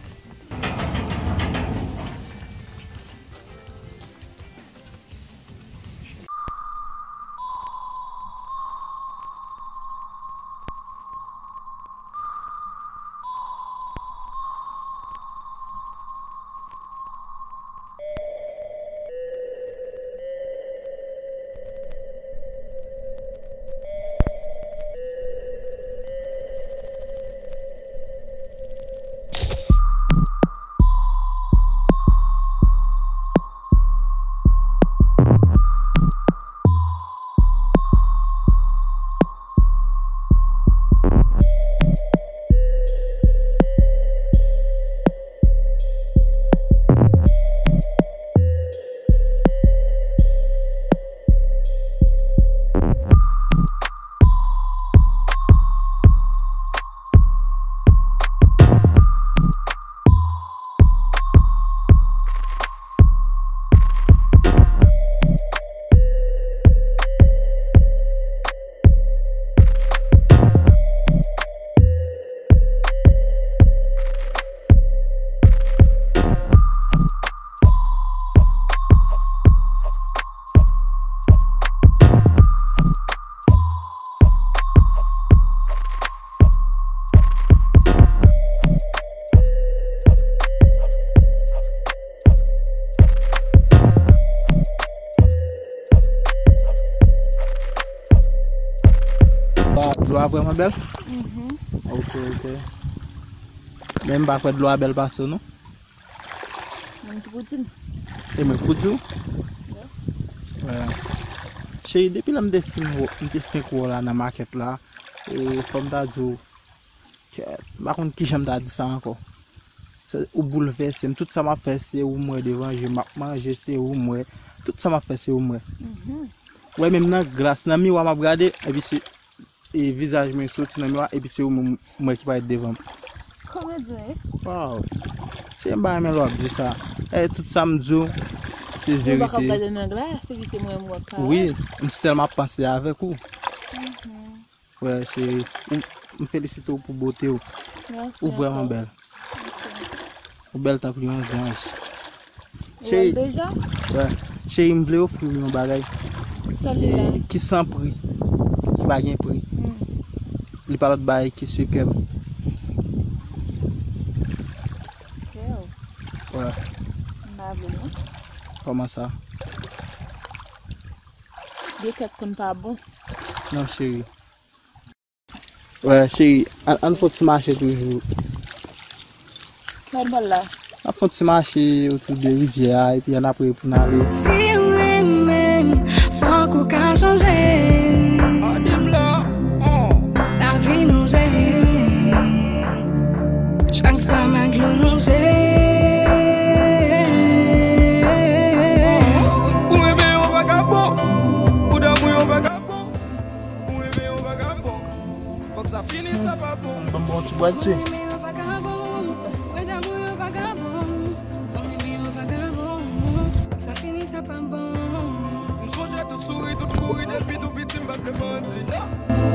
Dlo a vrèman bèl? Mhm. Ok, ok. Men m pa kwè dlo a bèl pase w, non? Mwen tou pou di m. E mwen pou di w? Wi. Cheri, depi lè m te fin wè, m te fenk wè w la nan makèt la, e fò m ta di w, kèt, m pa konn kijan m ta di sa ankò. Se, ou boulvèse m. Tout sa m ap fè, se ou m wè devan je m, m ap manje, se ou m wè. Tout sa m ap fè, se ou m wè. Mhm. Ou wè, menm nan glas, nan miwa m ap gade, epi se, e, vizaj mwen soti nan miwa, epi se ou menm m wè ki parèt devan m. Kòmedi, wi. Waw. Se m pa renmen lè w ap di sa. E, tout sa m di w, se verite. Ou pa ka gade nan glas, epi se mwen m wè k parèt. Wi, m sèlman ap panse avèk ou. Mhm. Wè, cheri, ou, m felisite w pou bote w. Mèsi ankò. Ou vrèman bèl. Ok. Ou bèl tankou yon zanj. Ou wè l deja? Wè. Cheri, m vle ofri w yon bagay. Sa li la? E, ki san pri, ki pa gen pri. Hmm. Li pa lòt bagay ke sekè m. Kè w? Wè. M pa vle l, non. Kòman sa? Gen kèk konn pa bon. Non, cheri. Wè, cheri, ann, ann fè yon ti mache toujou. Ki lòt bò l la? N ap fè yon ti mache otou de rivyè a, epi annapre pou n ale. Si w renmen m, fòk ou ka chanje. Lavi nou se chak swa m ak dlo nou se. Ou renmen yon vagabon, ou damou yon vagabon. Ou renmen yon vagabon. Fòk sa fini, sa pa bon. Ban m bon ti bwèt tou. Ou renmen yon vagabon. Ou renmen yon vagabon. Ou renmen yon vagabon. M sonje tout souri, tout kouri, depi tou piti m pa t vle bandi.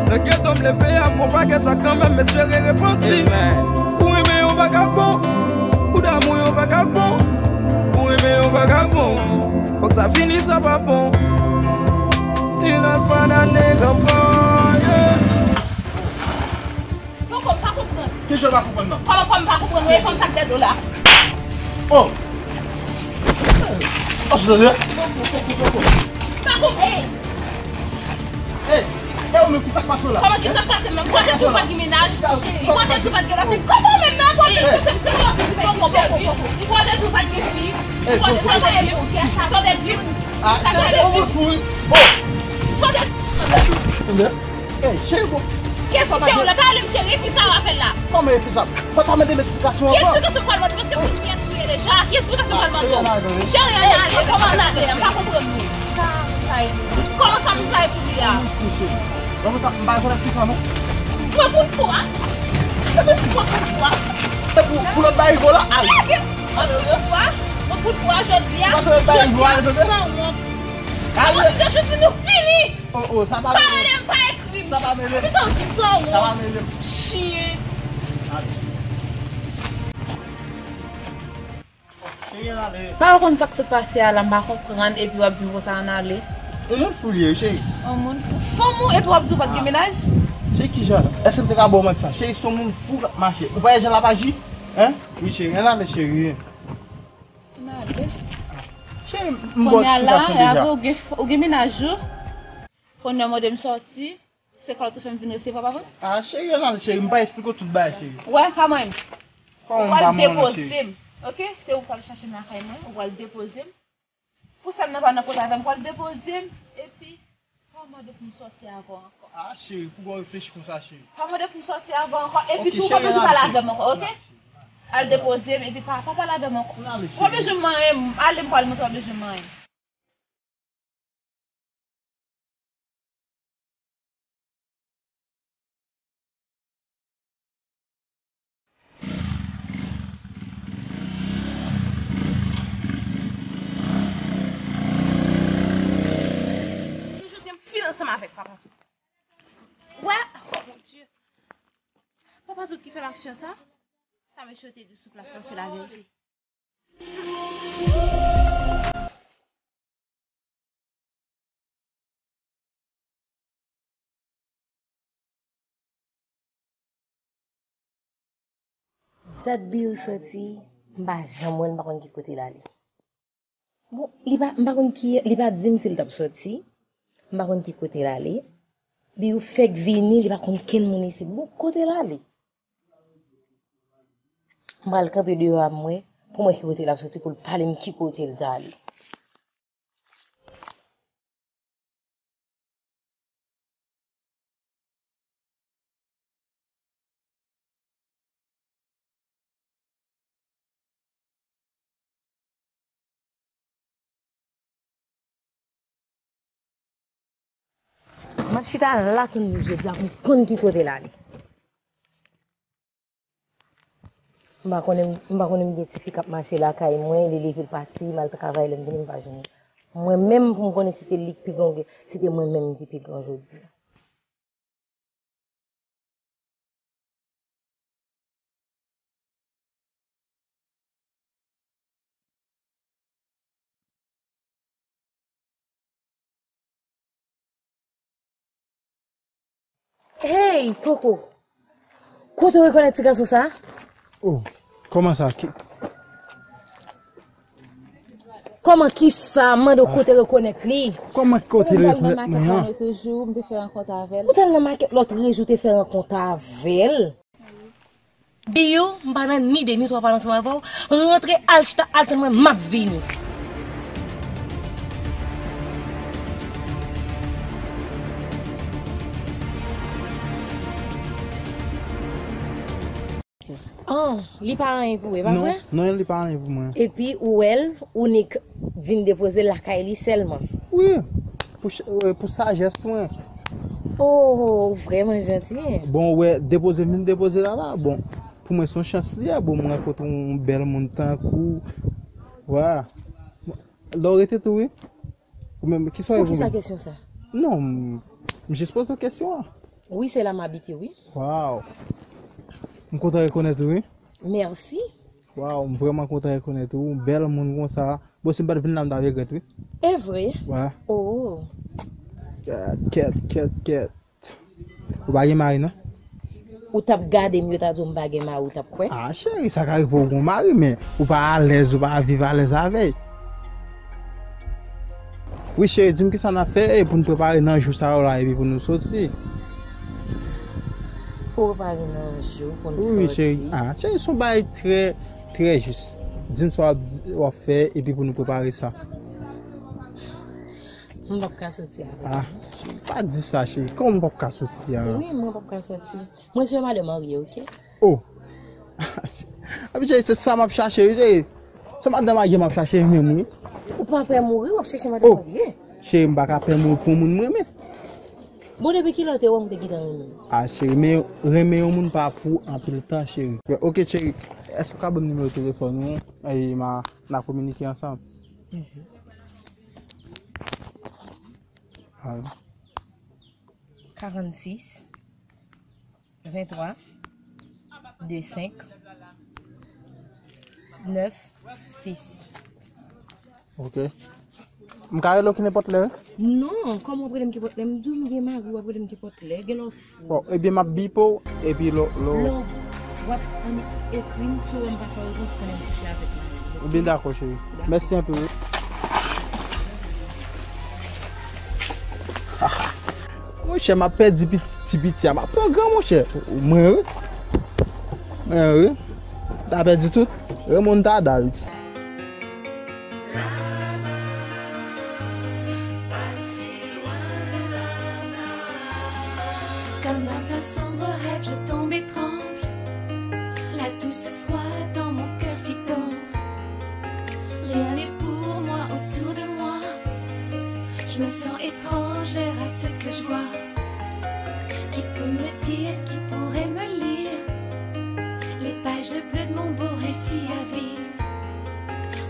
Nan geto m leve a, m fè yon pakèt sa kanmenm, m espere repanti. Ou renmen yon vagabon, ou damou yon vagabon, ou renmen yon vagabon, fòk sa fini, sa pa bon. Ni lòt fwa n ale kanpay. Poko, m pa konprann. Kijan w pa konprann nan? Kòman, kòman m pa konprann? Ou e fanm sa k dèyè do la? Oh! Oh, sou dèyè? Poko, poko, poko. Pa konprann. Ey! Ey, ou menm, ki sa k pase w la? Kòman ki sa k pase m menm? Kote di w pa t gen mennaj? Kote di w pa t gen lòt fi? Kòman menm nan? Kote di w pa t gen lòt fi? Poko, poko, poko. Kote di w pa t gen fi? Kote sa w te di m? Sa w te di m? Ah, sa w te di m? Oh! Kote? Tande? Ey, cheri, bon. Kiyès ki cheri w la? Pa rele m cheri, e fi sa w ap rele la. Kòman e fi sa? Fò w ta mande m esplikasyon ankò. Ki esplikasyon m pral mande? Paske m konn kiyès ou ye deja. Ki esplikasyon m pral mande w? Cheri, ann ale, kòman ann ale a? M pa konprann nou. Kòman sa moun sa ye pou li a? Mwen pou n fou a? Mwen pou n fou a? Se pou, pou lòt bagay vò la? Al. Mwen pou n fou a? Mwen pou n fou a jodi a? Jodi a, sanwont. Mwen pou n fou a jodi, nou fini. Oh, oh, sa pa rele m, pa ekri m. Sa pa rele m. Pitan sanwont. Sa pa rele m. Chyen. Cheri, ann ale. Pa konn sa k sot pase a la, m pa konprann, epi w ap di m konsa ann ale. Yon moun fou li ye, wi, cheri. Yon moun fou. Fanm ou, epi w ap di w pa t gen mennaj? Cheri, kijan? Èske m te ka ba w manti sa? Cheri, se yon moun fou k ap mache. Ou pa wè jan l ap aji? Hein? Wi, cheri, ann ale, cheri. Ann ale. Cheri, m ba w eksplikasyon deja. Kounye a la, ou gen, ou gen mennaj ou. Kounye a w mande m sòti. Se kòlòt ou fè m vin resevwa, pa vre? Ah, cheri, ann ale, cheri, m pa eksplike w tout bagay, cheri. Wè, ka mwen. Ou pral depoze m, oke? Se ou k pral chache m lakay mwen, ou pral depoze m. Pou sèm nan pa nan kote avè m, ou pral depoze m, epi pa mande pou m sòti avè w ankò. Ah, cheri, poukò w reflechi konsa, cheri? Pa mande pou m sòti avè w ankò, epi tou, ou pa bezwen pale avè m ankò, oke? Al depoze m, epi pa, pa pale avè m ankò. Ou pa bezwen manyen m, ale, m pral montre w pa bezwen manyen m. Jodi a m fin ansanm avèk papa tout. Wè, oh mon Dieu. Papa tout ki fè m aksyon sa? Sa mesye yo te di sou plas lan se laverite. Dat Biyo sòti, m pa janm wè l, m pa konn ki kote l ale. Bon, li pa, m pa konn ki, li pa di m si l t ap sòti, m pa konn ki kote l ale. Biyo fèk vini, li pa konn kenn moun isit. Bon, kote l ale? M pral kanpe deyò a m wè, pou m wè ki kote l ap sòti, pou l pale m ki kote l t ale. M ap chita la tann li jodi a pou m konn ki kote l ale. M pa konnen, m pa konnen m gen ti fi k ap mache lakay mwen, li leve l pati, m al travay, lè m vini m pa jwenn li. Mwen menm pou m konnen si te li k pi gran, si te mwen menm ki pi gran jodi a. Hey, Koko! Kote w rekonèt ti gason sa a? Oh, kòman sa? Ki... Kòman kisa? M mande w kote rekonèt li. Kòman kote l rekonèt mwen an? Toujou, m te fè rankont avè l. Ou t al nan makèt lòt rejou, te fè rankont avè l. Biyou, m pa nan ni de ni twa pale ansanm avè w. Rantre, al chita, al tann mwen, m ap vini. Ah, li pa anyen pou ou, e pa vre? Non, non, li pa anyen pou mwen. Epi, ou wè l, ou nik vin depoze l lakay li sèlman. Wi, pou ch-, euh, pou sajès mwen. Oh, ou vrèman janti, en. Bon, ou wè, depoze m vin depoze la la, bon, pou mwen se yon chans li ye, bon, m rankontre yon bèl moun tankou, vwala. Lè w rete tou, wi. Ou menm, kisa w ye ou menm? Poukisa kesyon sa? Non, m, m jis poze w kesyon an. Wi, se la m abite, wi. Waw. M kontan rekonèt ou, wi. Mèsi. Waw, m vrèman kontan rekonèt ou. Bèl moun konsa. Bon, si m pa t vin la, m ta regrèt, wi. E vre? Wi. Oh. Kèt, kèt, kèt, kèt. Ou pa gen mari, non? Ou t ap gade m, yo ta di w m pa gen mari, ou t ap kwè? Ah, cheri, sa ka rive w gon mari, men ou pa alèz, ou pa viv alèz avè l. Wi, cheri, di m kisa n ap fè, e, pou n prepare nan jou sa yo la, epi pou nou soti. Pou prepare nan jou, pou nou soti. Wi, wi, cheri. Ah, cheri, se yon bagay trè, trè jis. Di m sa w ap, w ap fè, epi pou nou prepare sa. M p ap ka soti avè w. Ah, cheri, pa di sa, cheri. Kòman w p ap ka soti a? Wi, mwen p ap ka soti. Mwen se yon madanm marye, oke? Oh. Epi, cheri, se sa m ap chache, wi, cheri. Se madanm marye m ap chache menm, wi. Ou pa pè mouri, w ap chache madanm marye? Oh. Cheri, m pa ka pè mouri pou yon moun m renmen. Bon, depi kilè w te wè m te gentan renmen w? Ah, cheri, men renmen yon moun pa pou anpil tan, cheri. Oke, cheri, èske w ka ban m nimewo telefòn ou? E, m a, n a kominike ansanm. Mhm. Ah. Karannsis, venntwa, de senk, nèf, sis. Ok. M ka rele w ki nenpòt lè, wi? Non, kòman w ap rele m ki nenpòt lè? M di w m gen mari, w ap rele m ki nenpòt lè. Gen lè w fou. Bon, ebyen, m ap bipe w, epi lè w, lè w... Lè w, w ap annik ekri m, si w wè m pa fè w repons, konnen m kouche avèk mari m, oke? Ebyen, dakò, cheri. Dakò. Mèsi anpil, wi. Ah, monchè, m ap pèdi pi-, ti piti a, m ap pran gran, monchè. Mwen, wi. Mwen, wi. M ta pèdi tout remontada, wi. Comme dans un sombre rêve, je tombe et tremble. La douce froid dans mon cœur si tendre. Rien n'est pour moi autour de moi. Je me sens étrangère à ce que je vois. Qui peut me dire, qui pourrait me lire les pages bleues de mon beau récit à vivre?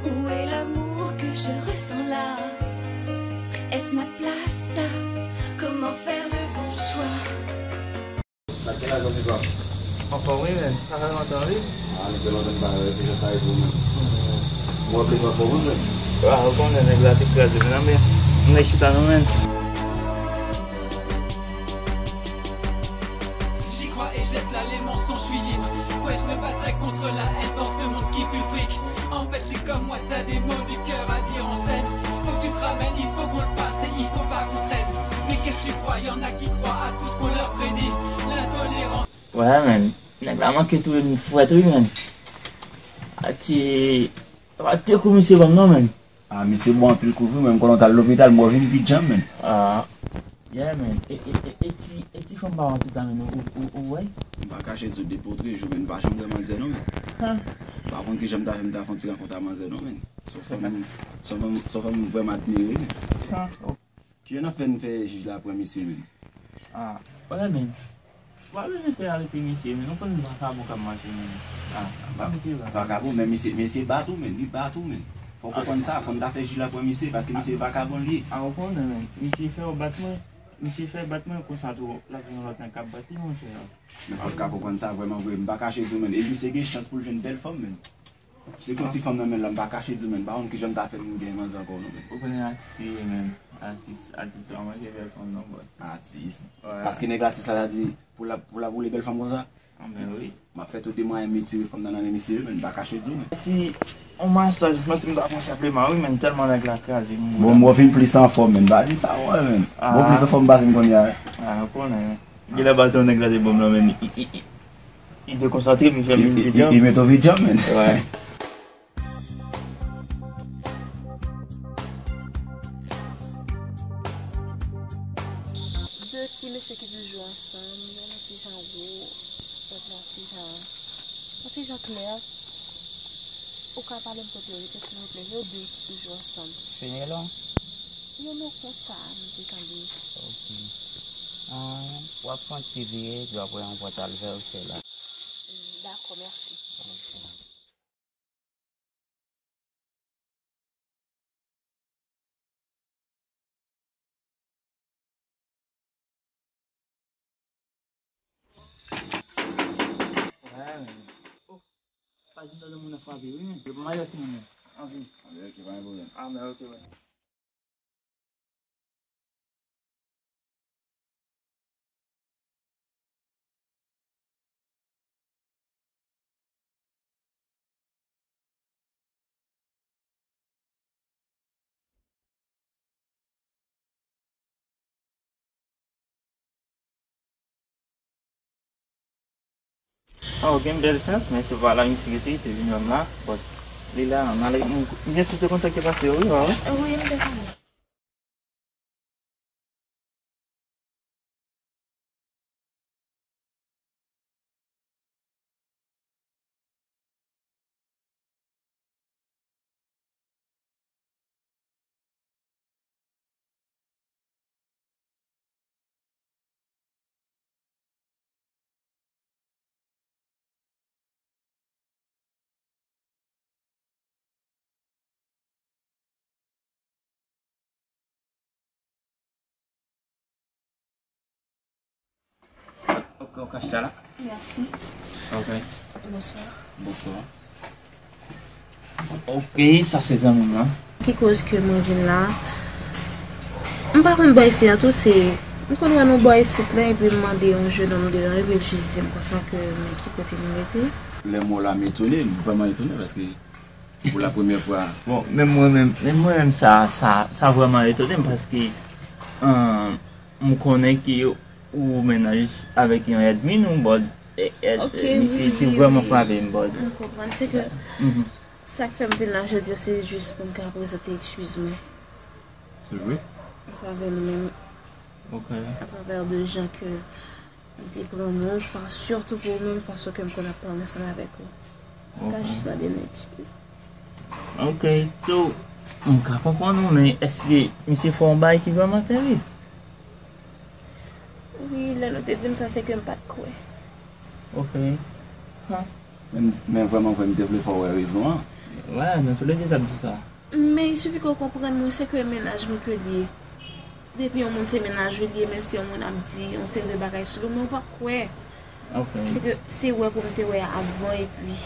Où est l'amour que je ressens là? Est-ce ma place, ça? Comment faire le bon choix? Sa, kèl laj ou gen, frè? Anfòm, wi, men. Sa fè lontan, wi. Ah, nou fè lontan n pa wè, se jan sa ye pou ou menm. Mwen, plezi anfòm, wi, men. Ah, ou konnen, nèg la te kraze, men, men, nou chita nou, men. J'y crois et je laisse là les mensonges, je suis libre. Ouais, je me battrai contre la haine dans ce monde qui pue le fric. En fait, si comme moi t'as des mots du cœur à dire en scène, faut que tu te ramènes, il faut qu'on le fasse et il faut pas qu'on traîne. Mais qu'est-ce que tu crois, y en a qui croient à tout ce qu'on leur prédit. L'intolérance. Ouais, man. Nèg la manke touye m frèt, wi, man. Ati, pa te kou misye ban m non, man. Ah, misye bon anpil kou vre, man. M konnen w t al lopital, m wè w vin pi djanm, man. Ah. Yeah, man. E, e, e, e ti, e ti fanm pa w an tout la, man, ou, ou, ou wè? M pa kache di w depi w treze jou, man, m pa janm wè manzè non, man. Ha. M pa konn kijan m ta fè m ta fè yon ti rankont a manzè non, man. Se yon fanm, se yon fanm, se yon fanm m vrèman admire, man. Ha, ok. Kijan n ap fè n fè jij la pran misye, man? Ah, wè, man. Ou pa bezwen fè arete misye, men nou konn vakabon k ap mache, men. Ah, pa misye va. Vakabon, men misye, misye bat ou, men. Li bat ou, men. Fòk ou konn sa, fò n ta fè jij la pran misye, paske misye vakabon li ye. Ah, ou konnen, men. Misye fè w bat mwen. Misye fè bat mwen, konsa tou, l ap gen yon lòt nèg k ap bat li, monchè. Men fòk ka konprann sa, vrèman vre. M pa kache di w, men. E misye gen chans pou l jwenn bèl fanm, men. Se kon ti fanm nan men l la, m pa kache di w, men. M pa konn kijan m ta fè m gen manzè ankò, non, men. Ou konnen atis li ye, men. Atis, atis pa manje bèl fanm, non, bòs. Atis. Wè. Paske nèg atis la, sa di, pou l ap, pou l ap woule bèl fanm konsa? Anben wi. M ap fè tout de mwayen m retire fanm nan nan men misye, men m pa kache di w, men. Ti, yon masaj, mwen ti m ta pran senpleman, wi, men tèlman nèg la kraze m. Bon, m wè w vin plis anfòm, men. M pa di sa, wè, men. Ah. Bon, plis anfòm pase m kounye a, wi. Ah, ou konnen, men. Genlè baton nèg la te ban m lan, men. I, i, i, i dekonsantre m, li fè m vin pi djanm. I, i, i met w pi djanm, men. Wè. De ti mesye ki toujou ansanm, youn yon ti jan wo, lòt la yon ti jan, yon ti jan klè. Ou ka pale m kote yo rete, silvouplè? Yo de ki toujou ansanm. Fenelon? Yon non konsa, m te tande. Ok. Ah, w ap fè yon ti vire, epi apre yon pòt al vè w, se la. Mm, dakò, mèsi. Ok. Oh, pa di m tande moun nan frape, wi, men. Yo pa malè fini, men. Anvi. Anvi, ok, pa gen pwoblèm. Ah, men, ok, wi. Oh, gen bèl chans, men se pa la misye rete, li te vin wè m la. But li la, m ale, m, byen si w te konn sa k te pase yo, wi, wa wè. Wi, m te konnen. Ok, ok, ok, chita la. Mèsi. Ok. Bonswa. Bonswa. Ok, sa se zanmi m lan. Ki koz ke mwen vin la? M pa konn bò isi a tou, se, m konn wè nou bò isit la, epi m mande yon jenòm deyò, epi l jis di m konsa ke men ki kote m rete. Lè m wè w la, m etone, m vrèman etone, paske se pou la premyè fwa. Bon, menm mwen menm, menm mwen menm, sa, sa, sa vrèman etone m, paske, euh, m konnen ke ou mennaj avèk yon èdmi nou, but, e, e, Ok, misye wi, te wi, vrèman wi. frape m, but. M konprann. Se ke Mhm. sa k fè m vin la jodi a, se jis pou m ka prezante ekskiz mwen. Se vre? Atravè nou menm. Ok. Atravè de jan ke m te pran nou, fa-, sitou pou ou menm, fason ke m konn ap pale ansanm avèk ou. M ka Ok. jis mande nou ekskiz. Ok, so, m ka konprann ou, men èske misye fè yon bagay ki vrèman terib? Wi, lè nou te di m sa, se ke m pa t kwè. Ok. Ha. Men, men vrèman vre, m te vle fè w wè rezon an. Wè, nou toulède t ap di sa. Men il suffit ke w konprann mwen, se ke mennaj mwen ke l ye. Depi yon moun se mennaj ou l ye, menm si yon moun ap di yon seri de bagay sou li, men ou p ap kwè. Ok. Se ke se wè pou m te wè avan, epi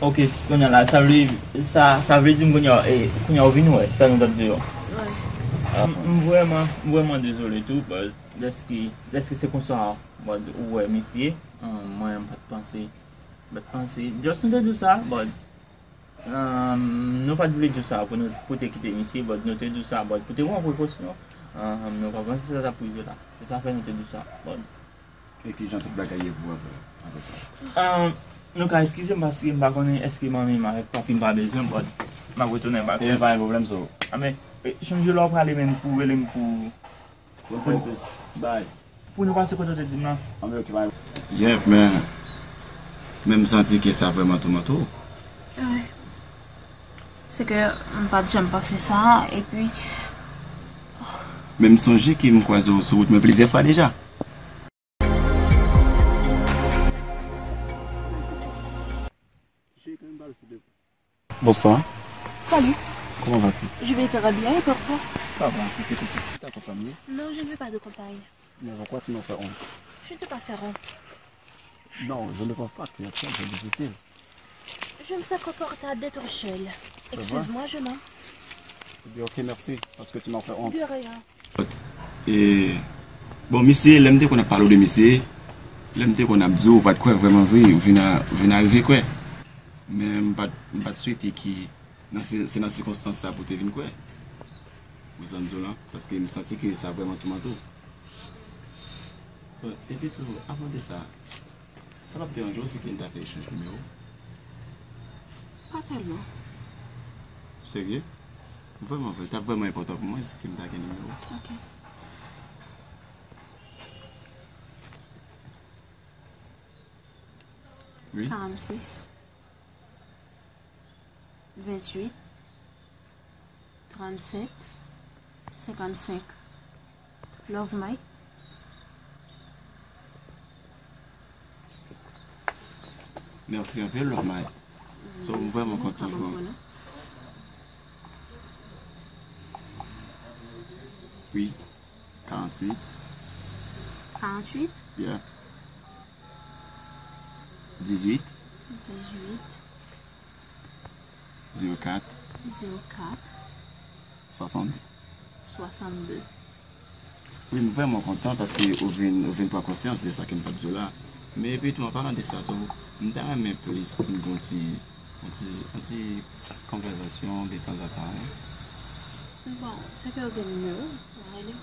Ok, s-, kounye a la, sa vle, sa, sa vle di m kounye a, e, kounye a ou vin wè, sa nou t ap di yo. Wi. Ah, m, m vrèman, m vrèman dezole tou, but, dèske, dèske se konsa, but, ou wè misye, ah, mwen, m pa t panse, m pa t panse, just nou te di w sa, but, ah, nou pa t vle di w sa pou nou, pou te kite misye, but, nou te di w sa, but, pou te pran prekosyon, ah, nou pa panse sa t ap rive la. Se sa fè nou te di w sa, but, E kijan tout bagay ye pou apre, apre sa? Ah, nou ka eskize m paske m pa konnen èske manmi m avèk papi m pa bezwen m, but m ap retounen bak. E pa gen pwoblèm, so. Ah, men, e, chonje lè w prale menm pou rele m pou Pou n fè plis ti bagay. Pou nou pase kote w te di m nan. Ah, men ok, pa gen. Yep, men, men m santi ke sa vrèman toumante w. Wi. Se ke m pa t janm panse sa, epi Men m sonje ke m kwaze w sou wout mwen plizyè fwa deja. Bonsoir. Salut. Comment vas-tu? Je vais très bien, et pour toi? Ça va, c'est comme ça. Tu t'as accompagné? Non, je ne veux pas de compagnie. Mais pourquoi tu me fais honte? Je ne t'ai pas fait honte. Non, je ne pense pas que c'est difficile. Je me sens confortable d'être seule. C'est vrai? Excuse-moi, jeune homme. Eh bien, ok, merci, parce que tu m'as fait honte. De rien. E, bon, misye, lè m te konn ap pale w de misye, lè m te konn ap di w, ou pa t kwè vrèman vre, ou vin a, ou vin arive kwè. Men m pa t, m pa t swete ke nan si-, se nan sikonstans sa pou w te vin kwè. Ou konprann sa m di w lan? Paske m santi ke sa vrèman toumante w. Bon, epi tou, avan de sa, sa p ap deranje w si ke n ta fè echanj nimewo? Pa tèlman. Serye? Vrèman vre, li t ap vrèman enpòtan pou mwen si ke m ta gen nimewo w. Ok. Wi. Karannsis. Venntuit, trannsenk, senkannsenk. Love Mike. Mèsi anpil, Love Mike. So, m vrèman kontan pou ou. Wi. Karanntuit. Karanntuit? Yeah. Dizuit. Dizuit. Zewo kat. Zewo kat. Swasannde. Swasannde. Wi, m vrèman kontan paske ou vin, ou vin pran konsyans de sa ke m t ap di w la. Men epi tou, an palan de sa, so, m ta renmen plis pou n gen yon ti, yon ti, yon ti konvèsasyon de tanzantan, wi. Bon, se ke w gen nimewo, w a rele m.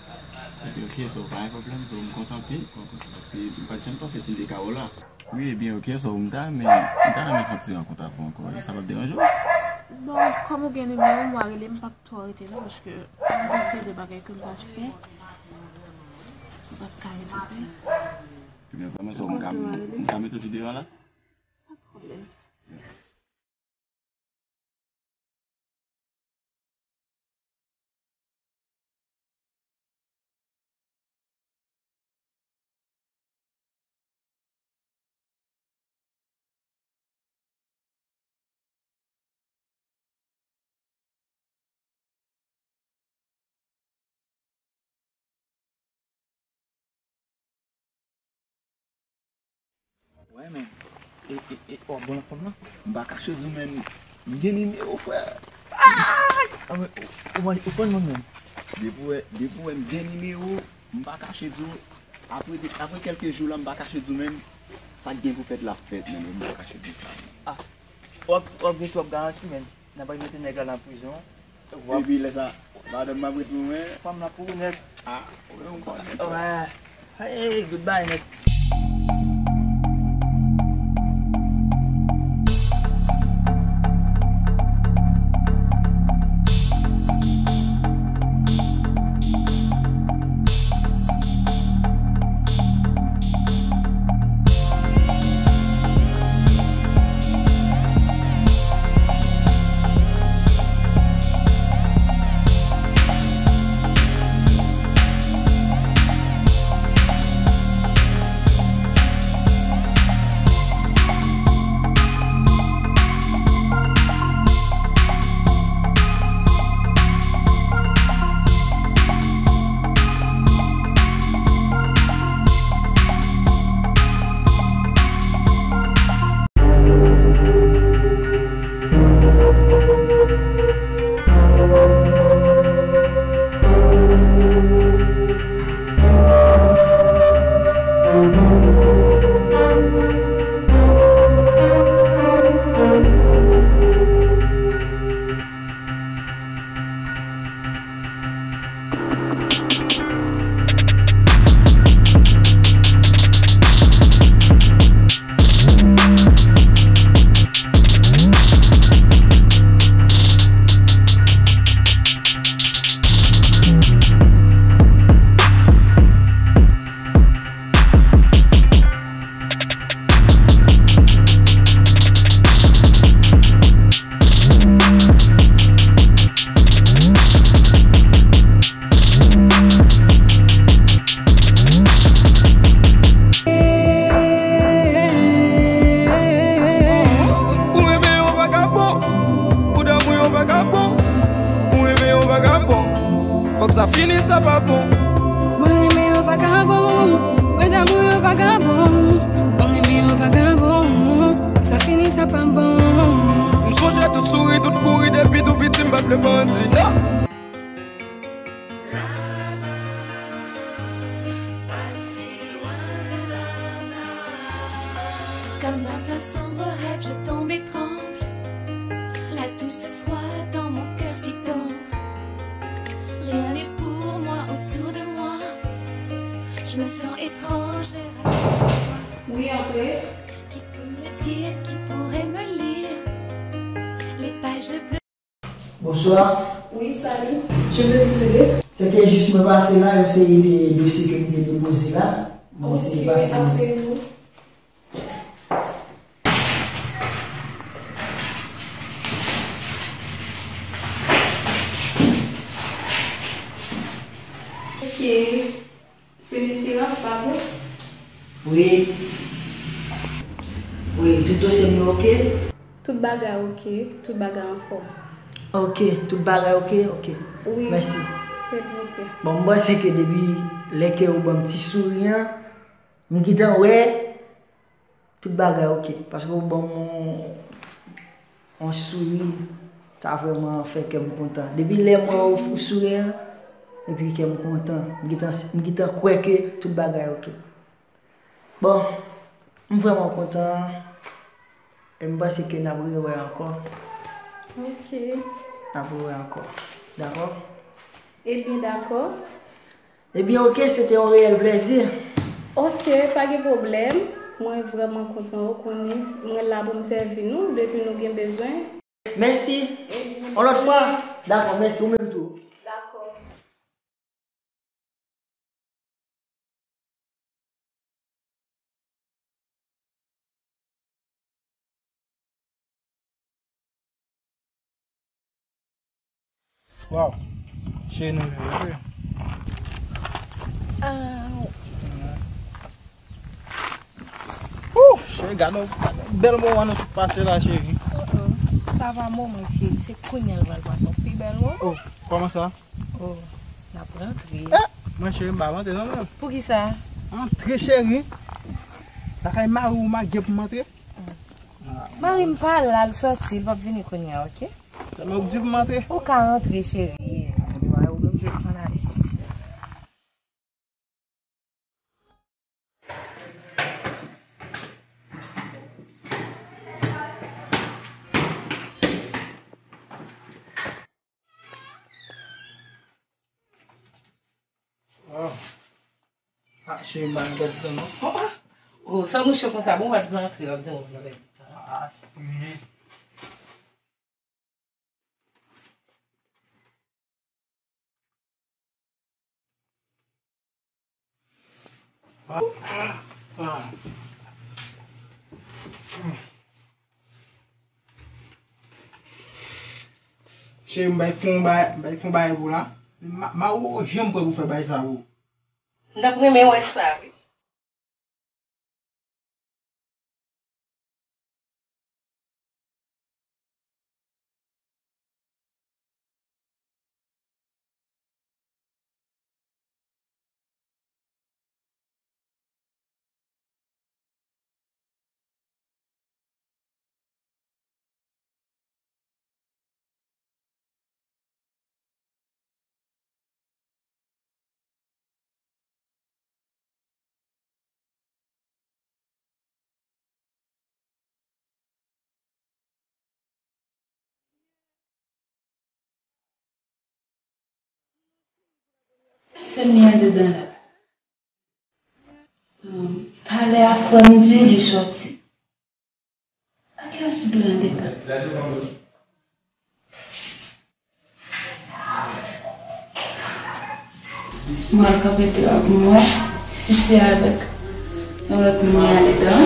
Ebyen, ok, so, pa gen pwoblèm, so, m kontan anpil, paske m pa t janm panse si m te ka wè w la. Wi, ebyen, ok, so, m ta renmen, m ta renmen fè yon ti rankont avè w ankò, wi, sa p ap deranje w? Bon, kòm ou gen nimewo m, w a rele m, m p ap twò rete non, paske m gen yon seri de bagay ke m pa t fè, m p ap ka rete vre. Ebyen, vrèman, so, m ka, m ka mete w videyo a la? Pa t pwoblèm. Wè, men. E, e, e, w ap bon anfòm lan? M pa kache di w, men. M gen nimewo, frè. Ah, men, ou, ou, ou konn moun, men. Depi w wè, depi w wè m gen nimewo, m pa kache di w. Apre, apre kèlke jou la, m pa kache di w, men. Sa k gen pou fèt la ap fèt, men. M pa kache di w sa, men. Ah, w ap, w ap gen twòp garanti, men. N a pral mete nèg la nan prizon. Epi lè sa, madanm m ap ret pou mwen. Fanm nan pou ou nèt. Ah, ou menm ou konnen. Wè. Hey, goodbye nèt. Ou renmen yon vagabon, ou damou yon vagabon, ou renmen yon vagabon. Fòk sa fini, sa pa bon. Mwen renmen yon vagabon, mwen damou yon vagabon. Mwen renmen yon vagabon, sa fini, sa pa bon. M sonje tout souri, tout kouri depi tou piti, m pa t vle grandi. Comme dans un sombre rêve, je tombe et tremble. La douce froid dans mon cœur si tendre. Rien n'est pour moi autour de moi. Je me sens étrangère à cette voix. Oui, entrez. Qui peut me dire, qui pourrait me lire les pages bleues. Bonswa. Oui, salut. Je peux vous aider? Se te jis mwen pase la, yon seri de dosye ke m te depoze la. Mwen eseye pase. Ok, asseyez-vous. Ok. Se mesye Raph, pa vre? Wi. Wi, tout dosye m yo oke? Tout bagay oke, tout bagay anfòm. Oke, tout bagay oke, oke. Wi, mèsi. Se pou mesye. Bon, m panse ke depi lè ke ou ban m ti souri an, m gentan wè tout bagay oke. Paske ou ban m yon, yon souri, sa vrèman fè kè m kontan. Depi lè m wè w, ou souri an, epi kè m kontan. M gentan, m gentan kwè ke tout bagay oke. Bon, m vrèman kontan. E m panse ke n ap rewè ankò. Oke. N ap rewè ankò. Dakò? Ebyen, dakò. Ebyen, oke, se te yon reyèl plèzi. Oke, pa gen pwoblèm. Mwen vrèman kontan, ou konnen, mwen la pou m sèvi nou, depi nou gen bezwen. Mèsi. Ebyen, yon lòt fwa. Dakò, mèsi, ou menm tou. Dakò. Waw. Cheri, nou rive, wi. Ah. Wouh, cheri, gade yon, gade yon bèl moman nou sot pase la, cheri. Oh, oh. Sa pa moman, cheri. Se kounye a l pral pase yon pi bèl moman. Oh, kòman sa? Oh, n ap rantre. Eh, mwen cheri, m pa rantre non, menm. Poukisa? Antre, cheri. Lakay mari w, m a gen pou m antre. Mari m pa la, l sòti, l p ap vini kounye a, oke? Sèlman ou di pou m antre. Ou ka antre, cheri. Mari w menm, cheri, m pral ale. Ah. Ah, cheri, m pa nan pèdi tan, non. Oh, ah. Oh, sa mouche konsa, bon, w ap rantre, w ap di w nan pèdi tan. Ah, cheri. Ah, ah, ah. Cheri, m bay fon bay, m bay fon bay pou la. Ma, ma ou janm pran pou fè bay sa pou. M t ap renmen wè sa, wi. Sè m li andedan la. Talè a frè m di li sòti. A kilès li dwe andedan? Mwen al kanpe deyò pou m wè si se avèk yon lòt moun li andedan.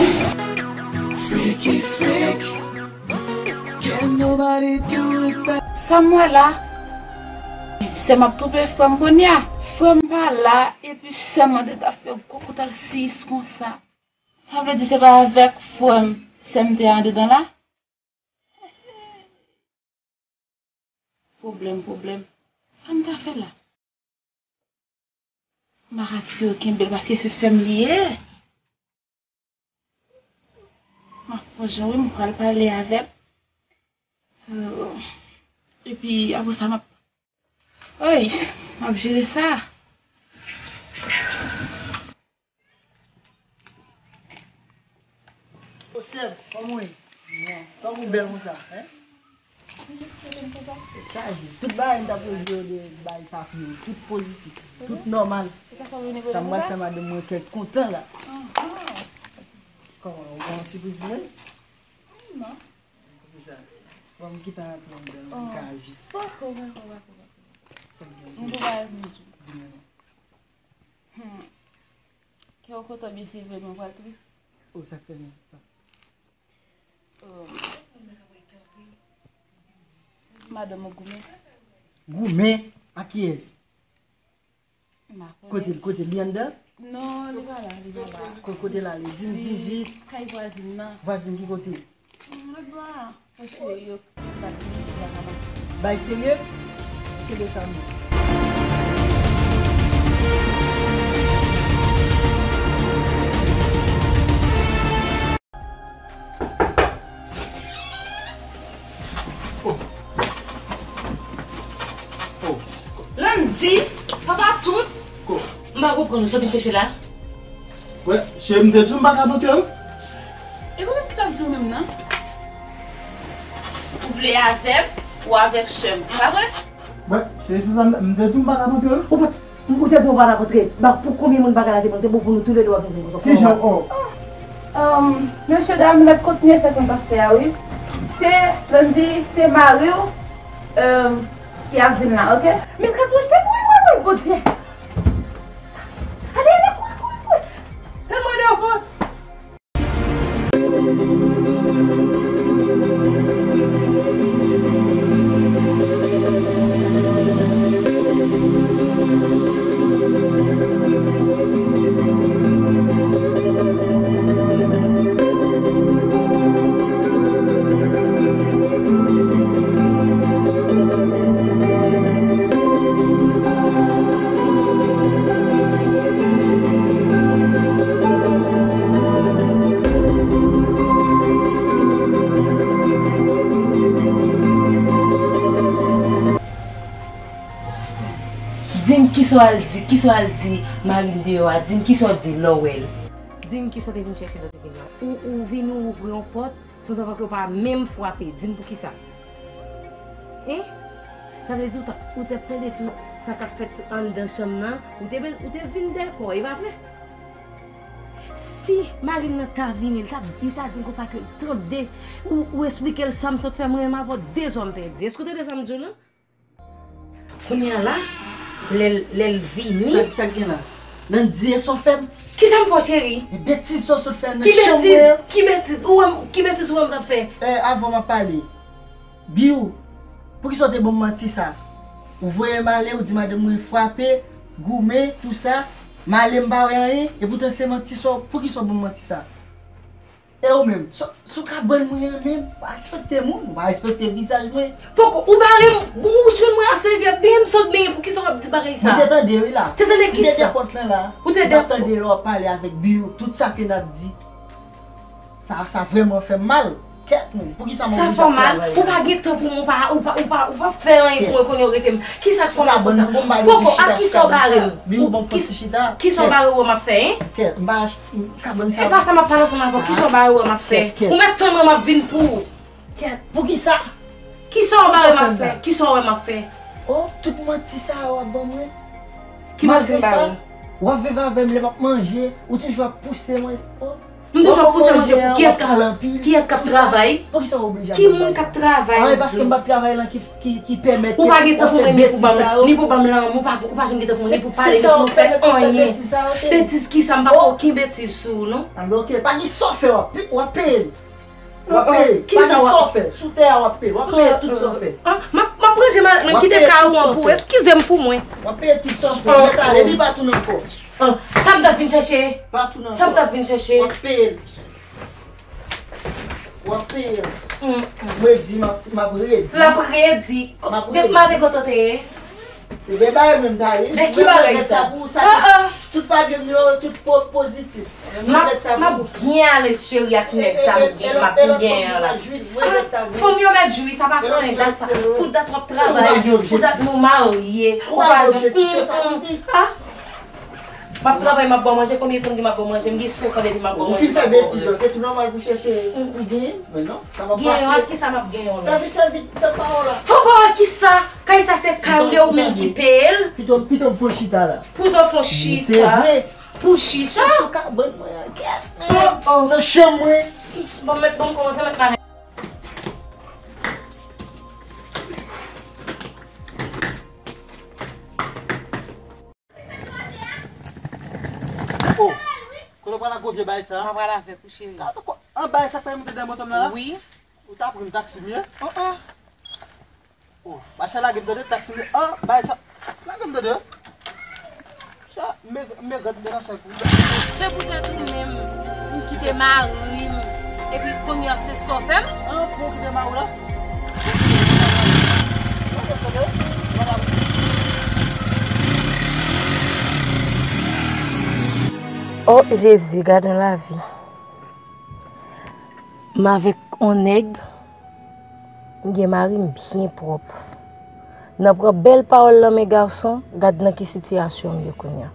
Sa m wè la? Sè m ap twonpe frè m kounye a. Frè m pa la, epi sè m andedan fè gwo kout al siyis konsa. Sa vle di se pa avèk frè m, sè m te andedan la? Pwoblèm, pwoblèm. Sa m ta fè la? M pa ka kite yo kenbe l paske se sè m li ye. M ap pran jan wi, m pral pale avè l. Euh, epi apre sa, m ap Oy, m ap jere sa. O sè m, kòman w ye? Kòman w bèl konsa, en? Tèt chaje. Tout bagay m t ap rele w de bay papye w, tout pozitif, tout nòmal. Sa m pral fè madanm mwen kè kontan la. Kòman, ou gen yon sipriz pou mwen? Non. Bon, m kite antre anndan, m ka jis. Pako, pako, pako, pako. Sa k gen, m pou bay vin sou. Di mwen non. Hmm. Kè w kontan byen se vre, men w pral tris. Oh, sa k fè menm sa? Oh. Madanm ou goumen. Goumen? Ak kiyès? Kote l, kote l, li anndan? Non, li pa la, li pa la. Ko-, kote l ale? Di m, di m vit. Kay vwazin nan. Vwazin ki kote? Anba. Paske yo bat li, li pa ka mache. Bay serye? Kenbe sa non. M di, papa tout. Ko? M pa konprann ou, sa w vin chèche la? Wè, cheri, m te di w m pa ka montre w. E kòman m t ap di w menm nan? Ou vle avè m, ou avèk sè m, pa vre? Wè, cheri, se sa m, m te di w m pa ka montre w. Ou pa, ou te di w pa ka montre. Ba, pou konbyen moun bagay la te montre, bon, pou nou toulède w ap vin di m konsa. Ki jan, oh? Um, mesye dam, n ap kontinye fè sa n t ap fè a, wi. Se, lè n di, se mari w, um, ki ap vin la, oke? Men kat wòch te mouri, mwen, mwen, Bondye! Ale, ale, kouri, kouri, kouri! Fè mwen devan! Di m kisa w al di, kisa w al di mari m deyò a, di m kisa w di lè w wè l. Di m kisa w te vin chèche lè w te vin la. Ou, ou vini, ou ouvri yon pòt, sanzava ke w pa menm frape. Di m poukisa. Hein? Sa vle di ou t ap, ou t ap tande tout sa k ap fèt anndan chanm nan, ou te, ou te vin dèyè kò, e pa vre? Si mari m nan ta vini, li ta, li ta di m konsa ke l tande, ou, ou esplike l sa m sot fè, mwen menm avè w de zòn pèdi. Èske w tande sa m di w lan? Kounye a la, lè l, lè l vini. Sa, sa k gen la? Nan di e sa w fè m? Kisa m fè w, cheri? E betiz sa w sot fè nan chanm mwen an? Ki betiz? Ou wè m, ki betiz ou wè m t ap fè? Eh, avan m ap pale. Biw, poukisa w te ban m manti sa? Ou voye m ale, ou di madanm mwen frape, goumen, tou sa. M ale, m pa wè anyen, epoutan se manti sa w, poukisa w ban m manti sa? E ou menm, sou, sou kabann mwen an menm, ou pa respekte moun, ou pa respekte vizaj mwen. Poko, ou bare m, bon, ou jwenn mwen a sèvyèt, benyen m sot benyen, poukisa w ap di bagay sa? Mwen te tande wi la. Te tande kisa? Mwen te dèyè pòt lan la. Ou te dèyè pòt lan? M t ap tande lè w ap pale avèk Biw, tout sa ke n ap di. Sa, sa vrèman fè m mal. Kèt, men, poukisa m oblije ap travay la? Sa fè w mal? Ou pa gen tan pou mwen, ou pa, ou pa, ou pa, ou pa fè anyen pou mwen kounye a w rete m. Kisa k fè w mal konsa? Poko, a kisa w bare m? Biw, ban m fè ti chita. Kisa w bare w wè m ap fè, hein? Kèt, m pa, m ka ban m sa. E pa sa m ap pale ansanm avè w, kisa w bare w wè m ap fè? Ou mèt tann mwen, m ap vin pou ou. Kèt, poukisa? Kisa w bare m ap fè? Kisa w wè m ap fè? Oh, tout manti sa yo w ap ban mwen. Ki manti m ba ou? Malgre sa, w ap viv avè m lè m ap manje, ou toujou ap pouse mwen. Oh. M toujou ap pouse manje pou kiyès k ap, kiyès k ap travay? Poukisa w oblije ap ban m bagay sa? Ki moun k ap travay? Ah, e paske m p ap travay lan ki, ki, ki pèmèt ke w ap fè betiz sa yo? Ou pa gen tan pou mwen, ni pou ban m, ni pou ban m lanmou, ou pa, ou pa janm gen tan pou mwen, ni pou pale, ni pou nou fè anyen. Betiz kisa? M pa fè okenn betiz sou ou, non. Ah, men oke, pa gen sa w fè, w ap pe-, w ap peye l. W ap peye. Pa gen sa w fè. Sou tè a w ap peye. W ap peye tout sa w fè. Ah, m ap, m ap ranje mal, men kite kay ou an pou ou. Eskize m pou mwen. W ap peye tout sa w fè. Mèt ale, epi pa tounen ankò. Ah, sa m t ap vin chèche? Pa tounen ankò. Sa m t ap vin chèche? W ap peye l. W ap peye l. Mwen di, m ap, m ap redi. L ap redi. M ap redi. Depi maten kote w te ye? Se de bagay menm ta ye. De ki bagay sa? Tout papye m yo, tout po-, pozitif. M ap, m ap byen alèz cheri ak nèg sa m gen, m ap byen genyen an la. Ah, fanm yo mèt jwi, sa pa fè anyen, dat sa. Pou dat w ap travay, pou dat nou marye, ou pa janm, ah. M ap travay, m ap ba w manje, konbyen tan m gen m ap ba w manje? M gen senk an depi m ap ba w manje. Ou fin fè betiz yo, se tou nòmal pou chèche pou genyen, men non, sa p ap pase. Genyen an, kisa m ap genyen an? Fè vit, fè vit, fè pawòl la. Fè pawòl kisa? Kay sa se kay ou, de ou menm ki peye l. Pito, pito m fè chita la. Pito fè chita. Se vre. Pou chita. Sou, sou kabann mwen an, kèt. Oh, oh. Nan chanm mwen. Bon, mèt, bon, kòmanse mèt mare. Oh, kote w pral ak gwo vye bagay sa? Mwen pral avèk ou, cheri. An bagay sa k fè moute nan moto m nan la? Wi. Ou ta pran taksi m ye? Oh, oh. Oh, machin lage m tande taksi m ye. Oh, bagay sa. Lage m tande. Sa, m, m gad m nan sa pou. Se poutèt ou menm, m kite mari m. Epi kounye a se sa w fè m? An, pou w kite mari w la? Oh, Jezi, gad yon lavi. M avèk yon nèg, m gen mari m byen pwòp. Nan pran bèl pawòl nan men gason, gad nan ki sitiyasyon m ye kounye a.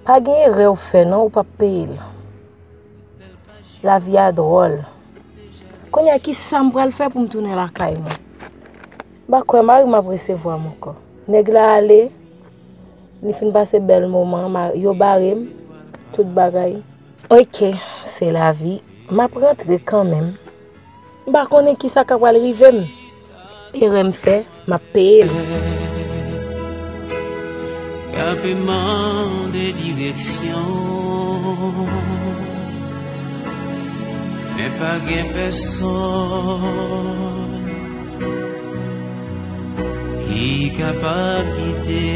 Pa gen erè w fè non, ou p ap peye l. Lavi a dwòl. Kounye a, kisa m pral fè pou m tounen lakay mwen? M pa kwè mari m ap resevwa m ankò. Nèg la ale, li fin pase bèl moman, ma- yo bare m, tout bagay. Oke, se lavi. M ap rantre kanmenm. M pa konnen kisa k ap pral rive m. Erè m fè, m ap peye l. K ap mande direksyon, men pa gen pèsonn ki kapab gide.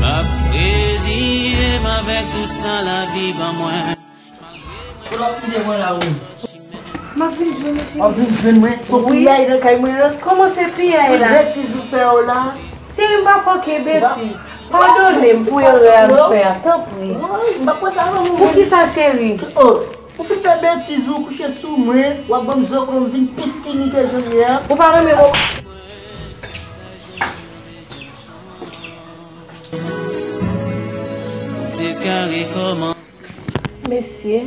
M ap reziye m avèk tout sa lavi ban mwen. Kote w ap kite mwen la, wi? M ap vin jwenn ou, cheri. W ap vin jwenn mwen? Son piyay nan kay mwen an? Kòman se piyay la? Tout betiz ou fè yo la. Cheri, m pa fè okenn betiz. Padone m pou erè a m fè a, tanpri. Wi, m pa pran sa nan men w. Poukisa, cheri? Oh, ou fin fè betiz ou kouche sou mwen, w ap ban m zòklo m vin pi skinny ke jan m ye a. Ou pa renmen mwen? Ou te ka rekòmanse. Mesye,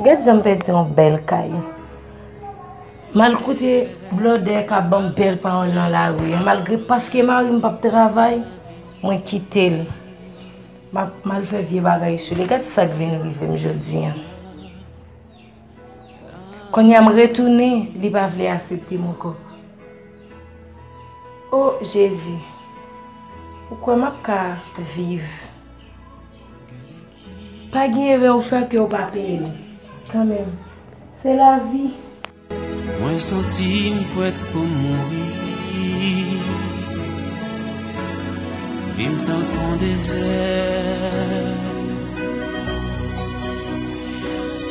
gad jan m pèdi yon bèl kay. M al koute blòdè k ap ban m bèl pawòl nan lari a, malgre paske mari m p ap travay, mwen kite l. M ap, m al fè vye bagay sou li. Gad sa k vin rive m jodi a. Kounye a m retounen, li pa vle aksepte m ankò. O Jezi, ou kwè m ap ka viv? Pa gen erè ou fè ke ou pa peye li. Kanmenm, se lavi. Mwen santi m prèt pou m mouri. Vi m tankou yon dezè.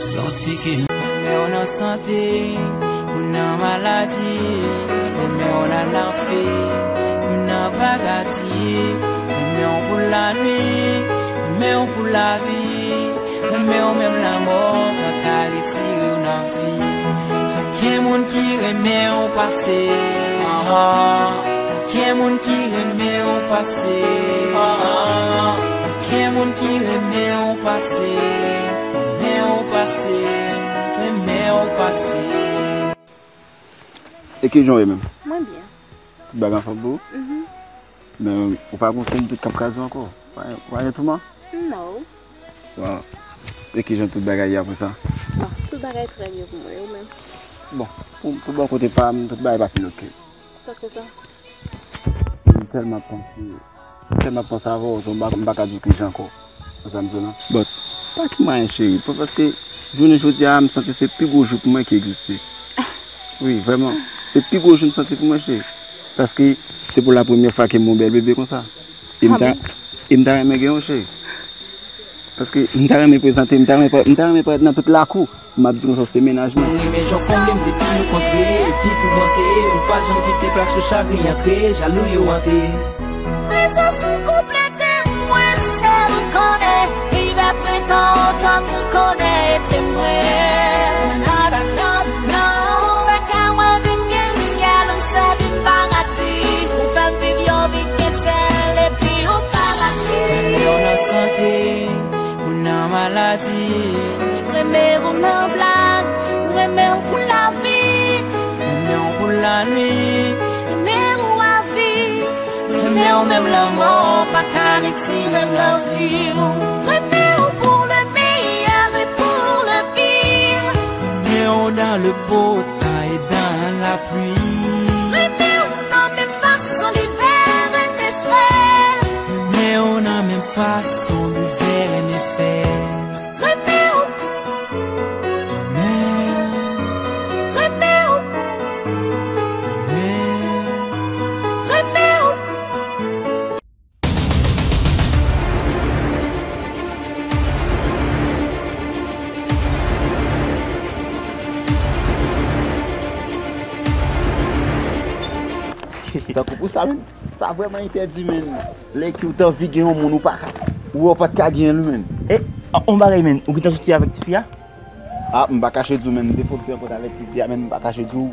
Santi ke renmen w nan sante, ou nan maladi, renmen w nan lanfè, ou nan paradi, renmen w pou lanwi, renmen w pou lavi, renmen w menm lanmò pa ka retire w nan vi. Pa gen moun ki renmen w pase, ah, ah. Pa gen moun ki renmen w pase, ah, ah. Pa gen moun ki renmen w pase, renmen w pase, renmen w pase. E kijan w ye menm? Mwen byen. Tout bagay anfòm pou ou? Mhm. Men ou pa gon fim tout k ap kraze ankò? Ou pa, ou pa gen touman? No. Bon. E kijan tout bagay ye apre sa? Bon, tout bagay trè byen pou mwen, ou menm? Bon, pou, pou bò kote pa m, tout bagay pa fin oke. Sa k fè sa? M tèlman ap panse, m tèlman ap panse avè w, m pa, m pa ka di w kijan ankò. Ou sa m di w lan? But, pa ki mwayen, cheri, pa, paske jounen jodi a, m santi se pi gwo jou pou mwen ki egziste. Wi, vrèman, se pi gwo jou m santi pou mwen, cheri. Paske se pou la premyè fwa ke m gen yon bèl bebe konsa. E m ta, e m ta renmen gen yon, cheri. Paske m ta renmen prezante, m ta renmen pa-, m ta renmen parèt nan tout lakou. M ap di konsa se mennaj mwen. Mwen renmen jan w konble m depi nou kontre, epi pou mante, ou pa janm kite plas pou chagren antre, jalou yo ante. Prezans ou konplete mwen, sèl ou konnen, ivè prentan otan nou konnen e temwen. Nananana, ou fè kè mwen vin gen syèl, ou sèvi m paradi, ou fè m viv yon vi gen sèl, epi ou pa pati. Renmen w nan sante, ou nan maladi. Renmen w nan blag, renmen w pou lavi. Renmen w pou lanwi, renmen w avi. Renmen w menm lanmò pa ka retire m nan vi w. Renmen w pou le meilleur et pour le pire. Renmen w dans le beau temps et dans la pluie. Renmen w nan menm fason livè renmen frè. Renmen w nan menm fason livè renmen fè. Renmen w. Renmen. Renmen w. Renmen. Renmen w. Tankou pou sa menm, sa vrèman entèdi, menn. Lè ke w t anvi gen yon moun, ou pa ka, ou wè w pa t ka gen l, menn. E, on bagay, menn, ou gentan soti avèk tifi a? Ah, m pa kache di w, men, m te fè yon ti rankont avèk Titi a, men, m pa kache di w.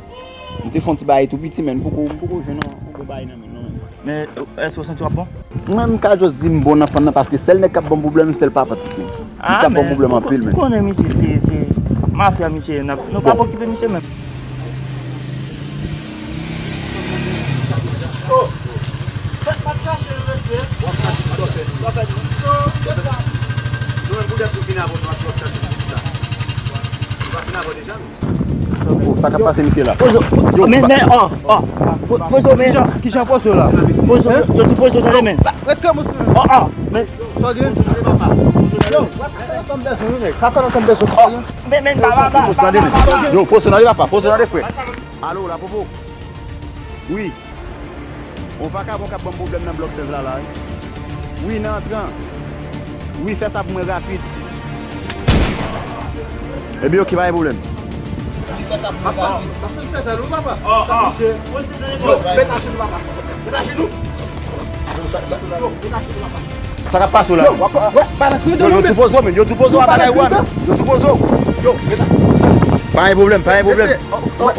M te fè yon ti bagay tou piti, men, m poko, m poko jwenn yon, yon gwo bagay nan men l, non, men. Men, èske w santi w ap bon? Mwen, m ka just di m bon nan fann nan, paske sèl nèg k ap ban m pwoblèm, sèl papa Titi. Ah, misye ap ban m pwoblèm anpil, men. Ou konnen misye, se, se mafya misye ye, n ap, nou p ap okipe misye menm. Oh! Fèt pa t chache l, mesye. W ap chache sa w fè nou. Sa w fè nou. Nou menm poutèt nou fin avè w, nou ap chache nou poutèt sa. Nou pa fin avè w deja, nou. Oh, sa k ap pase misye la? Pozo. Yo, men, men, oh, oh. Po-, Pozo, men. Kijan, kijan Pozo la? Pozo, yo di Pozo, tande, men. Ret kalm, mesye. Oh, oh, men. Sa gen? Yo, sa fè ansanm dèzon, wi, nèg. Sa fè ansanm dèzon. Oh, men, men, ba, ba, ba, ba, ba, ba. Yo, Pozo, tande, papa. Pozo, tande, frè. Alo, la, Popo. Wi. On vakabon k ap ban m pwoblèm nan blòk sèz la, la, wi. Wi, nan antran. Wi, fè sa pou mwen rapid. Ebyen, oke, pa gen pwoblèm. Wi, fè sa pou mwen rapid. Papa, papa, fè m sèvèl ou, papa. Yo, met ajenou, papa. Met ajenou. Yo, sa, sa, yo, met ajenou, papa. Sa k ap pase w la? Yo, w ap, w ap, pa nan kriye, yo, yo di Pozo, men. Yo di Pozo a bagay ou a, men. Yo di Pozo. Yo, met a. Pa gen pwoblèm, pa gen pwoblèm.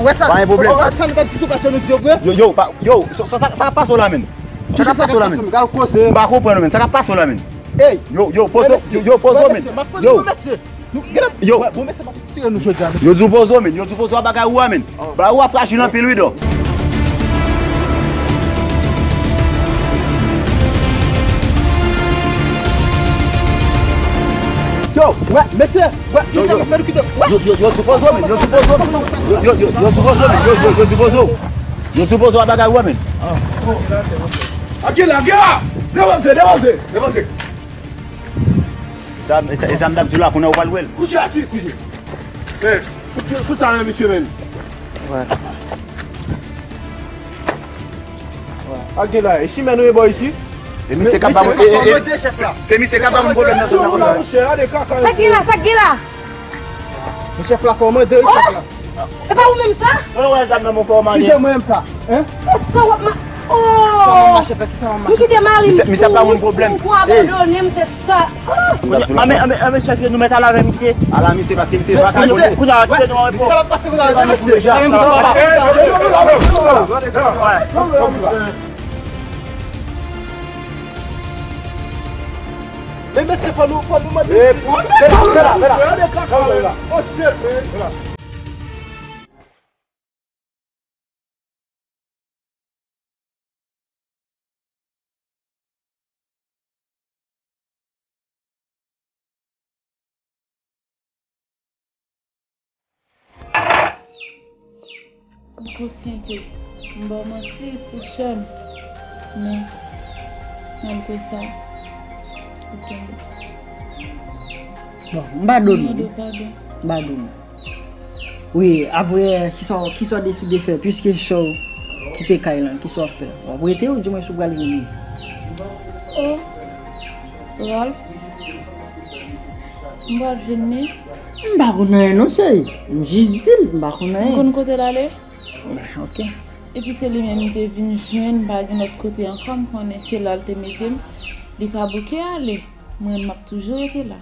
Wè sa? Pa gen pwoblèm. Wè sa m ta di sou kache nou di yo vre? Yo, yo, pa, yo, sa, sa, sa, sa k ap pase w la, men? Sa k ap pase w la, men? M pa konprann, men. Sa k ap pase w la, men? Ey! Yo, yo, Pozo, yo, yo, Pozo, men. Yo. Yo. Bon, mesye, m ap tire nou jodi a, mesye. Yo di w Pozo, men. Yo di w Pozo a bagay ou a, men. Ba ou a frajil anpil, wi, dò. Yo, wè, mesye, wè, yo, yo, yo, yo, yo di w Pozo, men. Yo di w Pozo, men. Yo, yo, yo, yo di w Pozo, men. Yo, yo, yo di w Pozo. Yo di w Pozo a bagay ou a, men. Akila, Akila! Devanse, devanse, devanse. Sa, e sa, e sa m t ap di w la, kounye a ou pral wè l. Kouche atis. Kouche. Men, fout, fout sa nan misye, men. Wè. Wè. Ak gen la, e chimè nou ye bò isi? E misye k ap ba mwen, e, e, e, se misye k ap ba mwen pwoblèm nan zòn nan konsa. Sa k gen la, sa k gen la? Men chèf la, kòmande wi, chèf la. E pa ou menm sa? Mwen wè zam nan, mwen fè w manje. Ki jan mwen menm sa? Hein? Se sa w ap ma-, oh! Ki sa w ap mache fè? Ki sa w ap mache fè? M kite mari m pou ou, ou abandone m, se sa. Ah! Anben, anben, anben, chèf yo, nou mèt al avè misye. Al a misye, paske misye vakabon. Kounye a, kite nou anrepo. Sa va pase, sa va pase. Men mesye, fò nou, fò nou mande. Fè la, fè la, fè la. Oh shit, man. M konsyan ke m ba w manti, Christian, men malgre sa, ou kenbe. Bon, m padone w. M mande w padon. M padone w. Wi, apre, kisa w, kisa w deside fè, piske se w ki te kay lan, kisa w ap fè? W ap rete oubyen w pral vini? Oh, Ralph, m pral vini. M pa konn anyen non, cheri. M jis di l, m pa konn anyen. M konn kote l ale? Oke. Epi se li menm m te vin jwenn, m pa gen lòt kote ankò, m konnen se la l te mete m. Li ka bouke ale. Mwen, m ap toujou rete la.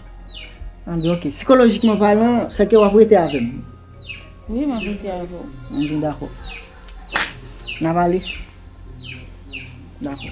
Anben, oke. Sikolojikman palan, sèke w ap rete avè m. Wi, m ap rete avè w. Anben, dakò. N ap ale. Dakò.